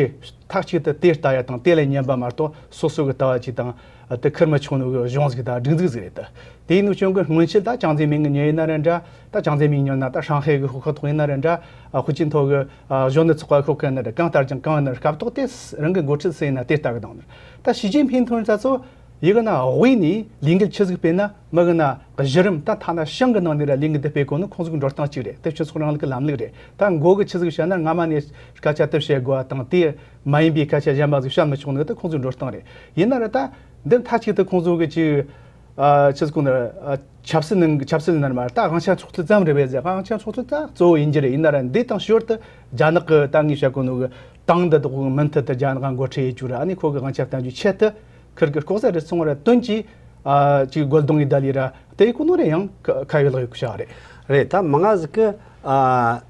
མཐའ་གཅིག་ཏུ་དེ་ལྟ་ཡ་དང་དེ་ལ་ཉན་པ་མ་གཏོགས་སོ་སོ་གི་ལྟ་བ་ཅིག་དང་དེ་ཁུར་མི་ཆོག་ནོ་གི་གཞུང་ཟིག་དང་སྒྲིག་འཛུགས་ཟིག་རེད། ད་དེ་ཡིན་ནོ་རྐྱེན་གི་སྔོན་ཆད་ད་ཅང་ཙེ་མིན་གི་མྱི་ཡིན་ན་ར་འདྲ། ད་ཅང་ཙེ་མིན་མྱི་ན་ད་ཧྲང་ཧའེ་གི་ཤོག་ཁག་ཐོག་ཡིན་ན་ར་འདྲ། ཨ་ཧུའུ་ཅིན་ཐའོ་གི་ཨ་གཞོན་ནུ་ཚོགས་པ་ཤོག་ཁག་ཡིན་ན་ར། གང་ལྟར་ཀྱང་གང་ཡིན་ན་ར་སྐབས་ཐོག་དེ་རང་གི་འགོ་ཁྲིད་སུ་ཡིན་ན་དེ་ལྟ་གི་དང་ནི། ད་ཞི་ཅིན་ཕིང་ཐོན་ཚ་ཚོ། ཡི་གེ་ན་དབུས་ནས་ལས་འགུལ་ཆི་ཟིག་སྤེལ་ན། མི་གི་ན་གཞི་རིམ་ད་ཐ་ན་ཤང་གི་ནང་ནས་ར་ལས་འགུལ་འདི་སྤེལ་གོ་ནི་ཁོང་ཚོ་གི་འགྲོ་སྟངས་གཅིག་རེད། དེ་སྤྱི་ཚོགས་རིང་ལུགས་ཀྱི་ལམ་ལུགས་རེད། ད་མགོ་གི་ཆི་ཟིག་བཤད་ན་སྔ་མ་ནས་སྐད་ཆ་དེ་བཤད་དགོས་པ་དང་། དེ་མ་ཡིན་པའི་སྐད་ཆ་གཞན་པ་ཟིག་བཤད་མི་ཆོག་ནི་དེ་ཁོང་ཚོའི་འགྲོ་སྟངས་རེད། ཡིན་ན་ར་ད་འདི་མཐའ་གཅིག་ཏུ་ཁོང་ཚོ་གི་ཅིག་ཨ་ཆི་ཟིག་གོ་ནི་ཨ་ཆབ་སྲིད་ནང་ཆབ་སྲིད་ནང་མ་ར་ད་དབང་ཆ་འཕྲོག་རྩིས་ཙམ་རེད་པས་ཟེར། དབང་ཆ་འཕྲོག་རྩིས་ད་གཙོ་བོ་ཡིན་རྒྱུ་རེད། ཡིན་ན་ར་འདི་དང་ཞོར་དུ་རྒྱ་ནག་གི་ད་ངས་བཤད་གོ་ནོ་གི་ཏང་འདི་དག་མུ་མཐུད་དུ་རྒྱ་ནག་འགོ་ཁྲིད་ཡེད་རྒྱུ་ར། ཨ་ནི་ཁོ་གི་དབང་ཆ་བརྟན་རྒྱུའི་ཆེད་དུ། ཁིར་གི་ལྐོག་ཟ་རུལ་སུངས་ར་དོན་གྱིས་ཨ་ཅིག་རྒོལ་རྡུང་ཡེད་ད་ལི་ར་དེ་ཡི་གོ་ནོ་རེ་ཡང་ཁ་ཁ་ཡོད་ལག་ཡོད་གི་བྱ་བ་རེད། རེད། ད་མང་ང་ཟིག་གི་ཨ་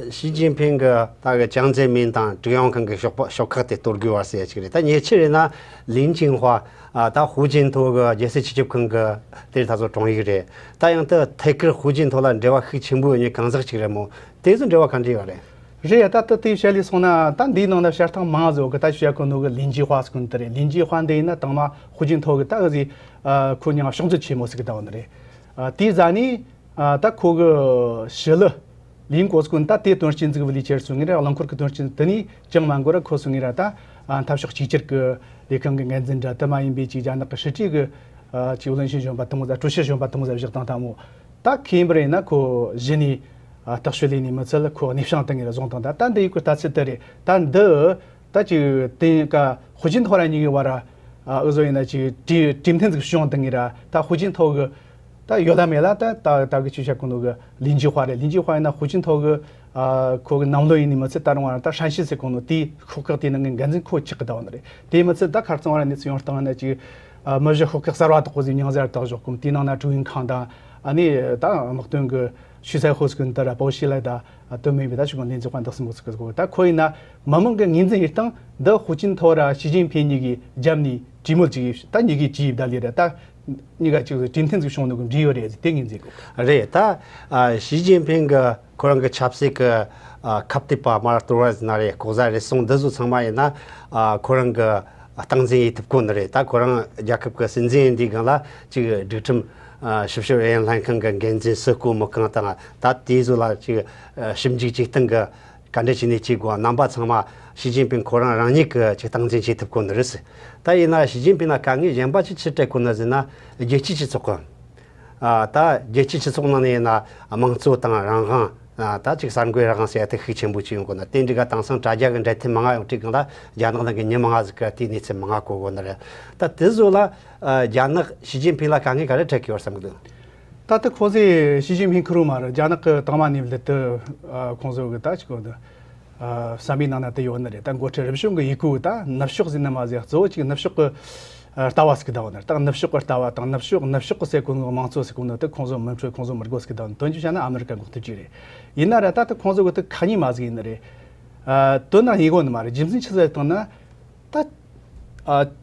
ཞི་ཅིན་ཕིང་གི་ད་གི་ཅང་ཙེ་མིན་དང་ཀྲུའུ་ཡང་ཁང་གི་ཤོག་པ་ཤོག་ཁག་དེ་གཏོར་དགོས་པ་ཟེར་ཡ་ཅིག་རེད། ད་ཉེ་ཆར་རེད་ན་ལིན་ཅིང་ཧྭ་ཨ་ད་ཧུའུ་ཅིན་ཐའོ་གི་རྒྱལ་སྲིད་སྤྱི་ཁྱབ་ཁང་གི་དེར་ད་ཚོ་དྲུང་ཡིག་རེད། ད་ཡང་ད་ཐད་ཀར་ཧུའུ་ཅིན་ཐའོ་ལ་འབྲེལ་བ་ཤུགས་ཆེན་པོ་ཡོད་མཁན་གང་ཟག་ཅིག་རེད་མོ། དེ་ཚོ་འབྲེལ་བ་ག་འདྲ་ཡོད་རེད། རེད་ཡ། ད་ལྟ་དེ་བཤད་ལས་སོང་ན་ད་འདིའི་ནང་ན་བཤད་སྟངས་མང་ཟིག་ཡོད་གི། ད་བཤད་གོ་ནོ་གི་ལིན་ཅི་ཧྭ་ཟེར་གོ་ནི་དེ་རེད། ལིན་ཅི་ཧྭ་འདི་ཡིན་ན་དང་མ་ཧུའུ་ཅིན་ཐའོ་གི་ད་གི་ཟིག་ཨ་ཁོ་མྱིང་ཕྱོགས་འཛིན་ཆེན་མོ་ཟིག་གི་ད་བ་ནི་རེད། ཨ་དེའི་ཟ་ནི་ཨ་ད་ཁོ་གི་ཞི་ལི་ལིན་གོ་ཟེར་གོ་ནི་ད་དེ་དོན་རྐྱེན་ཟིག་བུ་ལི་ཆེར་སོང་ངེ་ར། རླངས་འཁོར་གི་དོན་རྐྱེན་དེ་ནི་ཅང་མ་འགོར་ར་ཁོ་སོང་ངེ་ར། ད་ཨ་འཐབ་ཕྱོགས་གཅིག་གྱུར་གི་ལས་ཁང་གི་འགན་འཛིན་འདྲ་དེ་མ་ཡིན་པའི་ཅིག་རྒྱ་ནག་གི་ཧྲི་ཀྲི་གི་ཨ་ཅིག་བློན་ཆེན་གཞོན་པ་དེ་མོ་ཟ། ཀྲུའུ་ཞི་གཞོན་པ་དེ་མོ་ཟ་བཞག་དང་ད་མོ། ད་ཁེ་ཡིན་པ་རེད་ན་ཁོ་གཞི་ནས་ཨ་རྟགས་ཤུལ་ལས་ནས་མི་ཚད་ཁོ་གནས་བྱང་བཏང་ངེ་ར་བཟུང་དང་། ད་ད་འདི་ཡི་གི་ལྟ་ཚུལ་དེ་རེད། ད་འདི་ད་ཅིག་དེ་ཀ་ཧུའུ་ཅིན་ཐའོ་ར་གཉིས་ཀྱི་བར་ཨ་འུ་ཚོ་ཡིན་ན་ཅིག་གྲོས་གྲོས་མཐུན་ཟིག་བྱུང་བཏང་ངེ་ར། ད་ཧུའུ་ཅིན་ཐའོ་གི་ད་ཡོད་ལ་མེད་ལ་ད་ད་ད་གི་ཅིག་བཤད་གོ་ནོ་གི་ལིན་ཅི་ཧྭ་རེད། ལིན་ཅི་ཧྭ་ཡིན་ན་ཧུའུ་ཅིན་ཐའོ་གི་ཨ་ཁོ་གི་ནང་བློན་ཡིན་ནི་མི་ཚད། ད་རུང་བ་ད་ཧྲན་ཞི་ཟེར་གོ་ནོ་དེའི་ཤོག་ཁག་དེའི་ནང་གི་འགན་འཛིན་ཁོ་ཆགས་གི་ད་བ་ནི་རེད། དེ་མི་ཚད་ད་ཁ་རྩང་བ་ར་གནས་ཚུལ་ཡོང་སྟངས་ན་ཅིག་ཨ་མི་བཞི་ཤོག་ཁག་གསར་བ་དག་པོ་ཟིག་མྱིང་ཟེར་བཏགས་བཞག་གོ། དེའི་ནང་ན་ཀྲུའུ་ཨིན་ཁང་དང་ཨ་ནི་ད་དམག་དོན་གི་ཞུས་ཚའེ་ཧོ་ཟེར་གོ་ནི་ད་ར་པའོ་ཞི་ལའེ་ད་ཨ་དོན་མེད་པའི་ད་ཞུ་གོ་ལིན་ཅི་ཧྭ་འདི་གསུམ་པོ་ཟེར་གོ། ད་ཁོ་ཡིན་ན་མི་མང་གི་ངོས་འཛིན་ཡེད་སྟངས་འདི་ཧུའུ་ཅིན་ཐའོ་ར་ཞི་ཅིན་ཕིང་གཉིས་ཀྱིས་རྒྱབ་ནས་གྲོས་མོལ་ཅིག་ད་གཉིས་ཀྱིས་བྱས་ཡིན་ད་ལི་ར། ད་གཉིས་ཀ་ཅིག་གྲོས་མཐུན་ཟིག་བྱུང་ནོ་གི་འབྲེལ་ཡོད་རེད་ཟེར་དེ་ངོས་འཛིན་གོ། རེད། ད་ཨ་ཞི་ཅིན་ཕིང་གི་ཁོ་རང་གི་ཆབ་སྲིད་ཀྱི་ཨ་ཁ་གཏད་པ་མར་གཏོར་བ་ཟེར་ན་རེད། ལྐོག་ཟ་རུལ་སུངས་འདི་ཚོ་ཚང་མ་ཡིན་ན་ཨ་ཁོ་རང་གི་སྟངས་འཛིན་ཡེད་ཐུབ་གོ་ནི་རེད། ད་ཁོ་རང་རྒྱལ་ཁབ་ཀྱི་སྲིད་འཛིན་ཡིན་དུས་སྒང་ལ་ཅིག་སྒྲིག་ཁྲིམས་ཨ་ཞིབ་བཤེར་ཨུ་ཡོན་ལྷན་ཁང་གི་འགན་འཛིན་སུ་བསྐོ་མི་བསྐོ་དང་། ད་དེ་ཚོ་ལ་ཅིག་ཨ་ཞིབ་འཇུག་ཅིག་གཏོང་གི། ག་འདྲ་བྱས་ནས་བྱེད་དགོས། རྣམ་པ་ཚང་མ་ཞི་ཅིན་ཕིང་ཁོ་རང་རང་ཉིད་ཀྱིས་ཅིག་སྟངས་འཛིན་བྱེད་ཐུབ་གོ་ནི་རེད་ཟེར། ད་ཡིན་ན་ཞི་ཅིན་ཕིང་ལ་དཀའ་ངལ་གཞན་པ་ཅིག་ཅི་འཕྲད་གོ་ནི་ཟེར་ན། རྒྱལ་སྤྱིའི་སྤྱི་ཚོགས་ཀྱི་ཨ་ད་རྒྱལ་སྤྱིའི་སྤྱི་ཚོགས་ནང་ནས་ཡིན་ན་དམངས་གཙོ་དང་རང་དབང་ ཨ། ད་ཅིག་གསར་འགོད་རང་ཟེར་ཡ་དེ་ཤུགས་ཆེན་པོ་ཅིག་ཡོང་གོ་ན། དེ་འདྲ་ག་དེང་སང་དྲ་རྒྱ་གི་འབྲེལ་མཐུད་མང་ང་ཡོང་དུས་སྒང་ལ། རྒྱ་ནག་ནང་གི་མྱི་མང་ང་ཟིག་ག་དེའི་གནས་ཚུལ་མང་ང་གོ་གོ་ནི་རེད། ད་དེ་བཟོ་ལ། ཨ། རྒྱ་ནག་ཞི་ཅིན་ཕིང་ལ་དཀའ་ངལ་ག་རེ་འཕྲད་ཀྱི་ཡོད་བསམ་གི་འདུག་ད་ལྟ་ཁོང་ཚོས་ཞི་ཅིན་ཕིང་ཁེར་རོ་མ་རེད། རྒྱ་ནག་གི་དང་མ་གནས་ལུགས་དེ། ཨ། ཁོང་ཚོ་གི་ད་ཅིག་གོ་འདུག་ཨ། བསམ་པའི་ནང་ན་དེ་ཡོད་ནི་རེད། ད་འགོ་ཁྲིད་རིམ་བྱོན་གྱི་ཡི་གུ་ད་ནུབ་ཕྱོགས་ཟེར་ན་མ་ཟེར། གཙོ་བོ་གཅིག་ནུབ་ཕྱོགས་ཀྱི་ཨ། ལྟ་བ་ཟིག་གི་ད་བ་ནི། ད་ནུབ་ཕྱོགས་ཀྱི་ལྟ་བ་དང་ནུབ་ཕྱོགས་ནུབ་ཕྱོགས་ཀྱི་ཟེར་གོ་ནོ་དམངས་གཙོ་ཟེར་གོ་ནོ་དེ་ཁོང་ཚོ་མི་འཚོ། ཁོང་ཚོ་མི་དགོས་ཟིག་གི་ད་བ་ནི། དོན་རྒྱུ་བཤད་ན་ཨ་མི་རི་ཀ་འགོག་ཐབས་ཅིག་རེད། ཡིན་ན་ར་ད་ལྟ་ཁོང་ཚོ་གི་དེ་ཁ་ཉིན་མ་ཟིག་ཡིན་ནི་རེད། ཨ། དོན་ན་ཡིན་གོ་ནི་མ་རེད། རྒྱུ་མཚན་ཆི་ཟིག་བཏང་ན། ད། ཨ།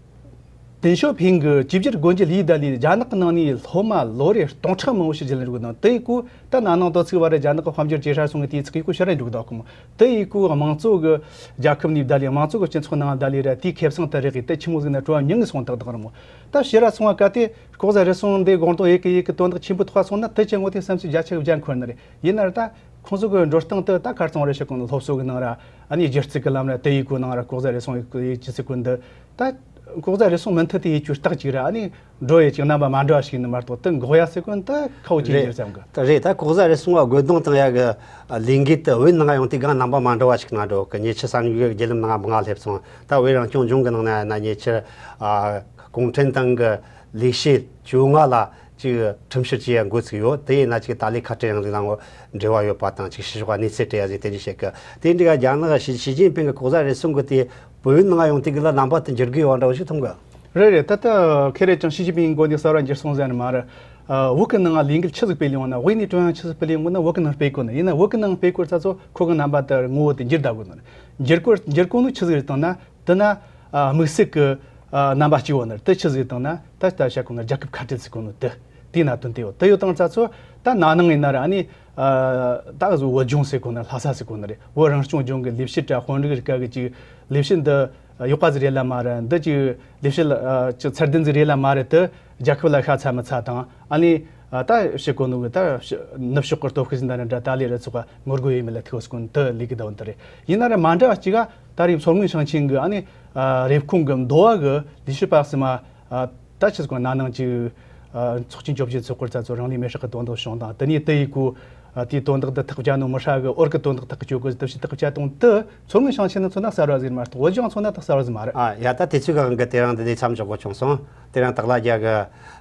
ཏེང་ཞའོ་ཕིང་གི་ཅིའུ་ཅར་སྒོ་འབྱེད་ལས་ད་ལས་རྒྱ་ནག་གི་ནང་ནས་སློབ་མ་ལོ་རེ་སྟོང་ཕྲག་མང་པོ་ཞིག་རྒྱ་ལ་འགྲོ་གི་འདུག་དེ་ཡི་གུ་ད་ན་ནིང་དོ་ཚིགས་བར་རྒྱ་ནག་གི་དཔལ་འབྱོར་ཇེ་ཧྲ་སོང་གི་དུས་ཚིགས་ཡི་གུ་ཕྱིར་ར་འགྲོ་གི་འདུག་གམ། དེ་ཡི་གུ་དམངས་གཙོ་གི་རྒྱལ་ཁབ་ནས་ད་ལས་དམངས་གཙོ་གི་སྤྱི་ཚོགས་ནང་ད་ལས་ར་དེའི་ཁེ་བཟང་དེ་རེག་གི། དེ་ཆི་མོ་ཟིག་ན་བྲོ་བ་མྱང་ངེ་སོང་ཏག་ཏག་ར་མོ། ད་ཕྱིར་ར་སོང་བ་ག་དེ་ལྐོག་ཟ་རུལ་སུངས་འདི་སྒོང་རྡོག་ཡེ་གི་ཡེ་གི་དོན་དག་ཆེན་པོ་ཐོག་སོང་ན། དེ་ཅི་ངོ་དེ་བསམ་ཚུལ་རྒྱ་ཆེ་གི་རྒྱ་འཁོར་ནི་རེད། ཡིན་ན་ར་ད་ཁོང་ཚོ་གི་འགྲོ་སྟངས་དེ་ད་གར་སོང་རེ་ཞིག་གོ་ནི། སློབ་གསོ་གི་ནང་ར། ཨ་ནི་སྒྱུ་རྩལ་གི་ལམ་ར་དེ་ཡི་གུ་ནང་ར་ལྐོག་ཟ་རུལ་སུངས་ཡེ་གི་ཡེ་ཅི་ཟིག་གོ་འདི། ད་ལྐོག་ཟ་རུལ་སུངས་མུ་མཐུད་དེ་ཡེ་རྒྱུ་རྟགས་ཅིག་ར། ཨ་ནི་འགྲོ་ཡེ་ཅིག་རྣམ་པ་མ་འདྲ་བ་ཞིག་ནི་མ་གཏོགས། དེ་འགོག་ཡ་ཟེར་གོ་ནི་དེ་ཁག་པོ་ཅིག་ཡིན་རྒྱུ་བསམ་གི། རེད། ད་ལྐོག་ཟ་རུལ་སུངས་བ་རྒོལ་རྡུང་བཏང་ཡ་གི་ལས་འགུལ་དེ་བོད་ནང་ཡོང་དུས་སྒང་རྣམ་པ་མ་འདྲ་བ་ཞིག་ནང་འགྲོ་གི། ཉེ་ཆར་གསར་འགྱུར་བརྒྱུད་ལམ་ནང་མང་ང་སླེབས་སོང་། ད་བོད་རང་སྐྱོང་ལྗོངས་གི་ནང་ན་ཡིན་ན་ཉེ་ཆར། ཨ། གུང་ཁྲན་ཏང་གི་ལས་བྱེད་བཅོ་ལྔ་ལ་ཅིག་ཁྲིམས་བཤེར་བྱེད་ཡ་འགོ་ཚུགས་ཡོད། དེ་ཡིན་ན་ཅིག་ཏཱ་ལའི་ཁ་བྲལ་རིང་ལུགས་དང་འབྲེལ་བ་ཡོད་པ་དང་། ཅིག་ཕྱི་ཕྱོགས་གནས་ཚུལ་སྤྲད་ཡ་ཟིག་དེ་འདྲ་བཤད་གི། དེ་འདྲ་ག་རྒྱ་ནག་ཞི་ཞི་ཅིན་ཕིང་གི་ལྐོག་ཟ་རུལ་སུངས་གི་དེ་བོད་ནང་ཡོང་དུས་གི་ལ་རྣམ་པ་དེ་འགྱུར་གི་ཡོད་འདྲ་བོ་ཞིག་མཐོང་གི། རེད་རེད། ད་ལྟ་ཁེ་རེ་ཅང་ཞི་ཅིན་ཕིང་མགོ་ནས་གསར་བ་འགྱུར་སོང་ཟེར་ནི་མ་རེད། ཨ། བོད་གི་ནང་ལས་འགུལ་ཆི་ཟིག་སྤེལ་ཡོང་ན། དབུས་ནས་ཀྲུང་དབྱང་ཆི་ཟིག་སྤེལ་ཡོང་ན་བོད་གི་ནང་སྤེལ་གོ་ནི། ཡིན་ན་བོད་གི་ནང་སྤེལ་གོ་ཙ་ཚོ་ཁོ་གི་རྣམ་པ་དེ་ངོ་བོ་དེ་འགྱུར་ད་གོ་ནི། འགྱུར་གོ་འགྱུར་གོ་ནི་ཆི་ཟིག་རེད་བཏང་ན། དེ་ན། ཨ། དམིགས་བསལ་གི། ཨ། རྣམ་པ་གཅིག་ཡོད་ནི་རེད། དེ་ཆི་ཟིག་བཏང་ན། ད་ལྟ་བཤད་གོ་ནི་རྒྱལ་ཁབ་ཁ་བྲལ་ཟེར་གོ་ནི་དེ། དེའི་གནད་དོན་དེ་ཡོད། དེ་ཡོད་དང་ཙ་ཚོ་ད་ན་ནིང་ཡིན་ན་ར། ཨ་ནི། ཨ། ད་གཟོད་བོད་ལྗོངས་ཟེར་གོ་ནི། ལྷ་ས་ཟེར་གོ་ནི་རེད། བོད་རང་སྐྱོང་ལྗོངས་ཀྱི་ལས་བྱེད་ར་དཔོན་རིགས་རིགས་ག་གི་ཅིག་ལས་བྱེད་འདི་ཡག་པ་ཟིག་རེད་ལ་མ་རེད། འདི་ཅིག་ལས་བྱེད། ཨ། ཅིག་ཚད་ལྡན་ཟིག་རེད་ལ་མ་རེད། དེ་རྒྱལ་ཁབ་ལ་ཤ་ཚ་མི་ཚ་དང་། ཨ་ནི། ཨ། ད་བཤད་གོ་ནོ་གི་ད་ཕྱི་ནུབ་ཕྱོགས་ཀྱི་སྟོབས་ཤུགས་ཟིན་ད་ནི་འདྲ། ད་ལས་ར་ཚོགས་ངོ་རྒོལ་ཡེ་མི་ལ་ཐུག་སྐོན་དུ་ལས་ཀྱི་ཟླ་བ་འདི་རེད། ཡིན་ན་ར་མ་འདྲ་བ་གཅིག་ག་ད་རེས་མཚོ་སྔོན་ཞིང་ཆེན་གི། ཨ་ནི། ཨ། རེབ་གོང་གི་མདོ་བ་གི་ལས་བྱེད་པ་གསུམ་མ། ཨ། ད་ཆི་ཟིག་ན་ནིང་ཅིག་ཨ། ཚོགས་ཆེན་བཅོ་བརྒྱད་ཚོགས་སྐོར་ཙ་ཚོ་རང་ལུས་མེར་སྲེག་གི་དོན་དག་བྱུང་དང་། དེ་ནས་དེ་ཡི་གུ། ཨ། དེའི་དོན་དག་འདི་ཐག་བཅད་ནོ་མི་ཧྲ་གི། འོར་གི་དོན་དག་ཐག་གཅོད་གི་ཟིག་དེ་བྱས་ཐག་བཅད་དང་། དེ་མཚོ་སྔོན་ཞིང་ཆེན་ནི་མཚོན་ན་གསར་བ་ཟིག་མ་གཏོགས་བོད་ལྗོངས་མཚོན་ན་ད་གསར་བ་ཟིག་མ་རེད། ཨ། ཡ། ད་དུས་ཚོད་གང་གི་དེ་རིང་འདི་ནས་མཚམས་འཇོག་དགོས་བྱུང་སོང་། དེ་རིང་སྟག་ལྷ་རྒྱལ་གི་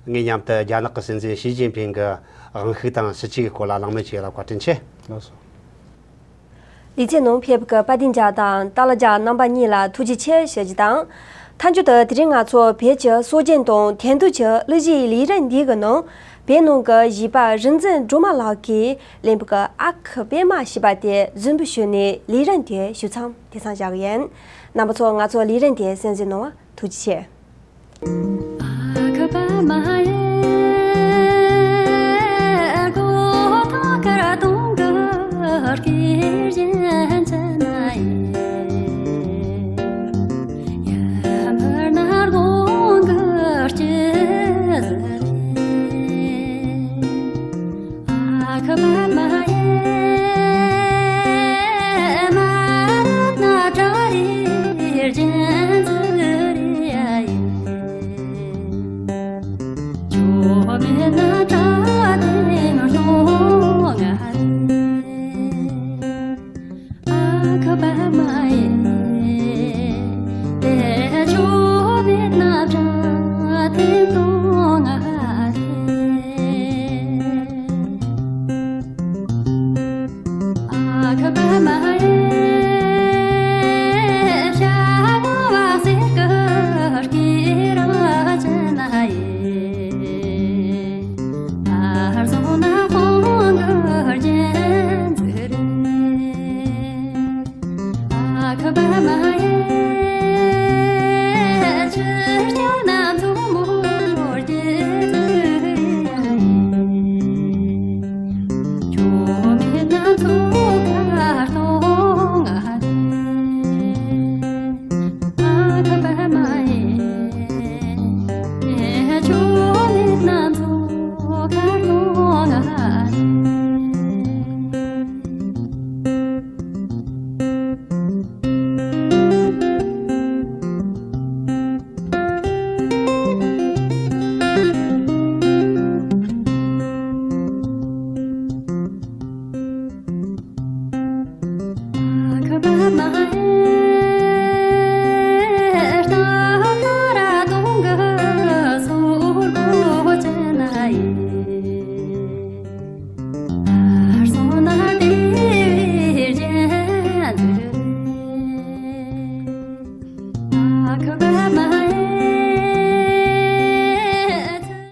ངའི་མཉམ་དུ་རྒྱ་ནག་གི་སྲིད་འཛིན་ཞི་ཅིན་ཕིང་གི་དབང་ཤུགས་དང་སྲིད་ཇུས་ཀྱི་སྐོར་ལ་གླེང་མོལ་བྱས་ལ་བཀའ་དྲིན་ཆེ། ལགས་སོ། ལེ་ཚན་ནང་ཕེབས་ཀྱི་དཔལ་ལྡན་རྒྱལ་དང་སྟག་ལྷ་རྒྱལ་རྣམ་པ་གཉིས་ལ་ཐུགས་རྗེ་ཆེ་ཞུ་རྒྱུ་དང་། མཐའ་མཇུག་ཏུ་དེ་རིང་ང་ཚོ་བོད་ཀྱི་སྲོལ་རྒྱུན་དང་ཐད་གཏོང་གི་གླུ་གཞས་ལས་རིམ་འདིའི་གི་ནང་བོད་ནང་གི་གཞས་པ་རིག་འཛིན་སྒྲོལ་མ་ལགས་ཀྱིས་གླེང་བུ་གི་ཨ་ཁུ་པད་མ་ཞེས་པ་དེ་གཟིགས་འབུལ་ཞུས་ནས་ལས་རིམ་དེ་ཞུ་མཚམས་དེང་སང་བཞག་གི་ཡིན། རྣམ་པ་ཚོ་ང་ཚོ་ལས་རིམ་དེ་གསན་གཟིགས་གནང་བ་ཐུགས་རྗེ་ཆེ།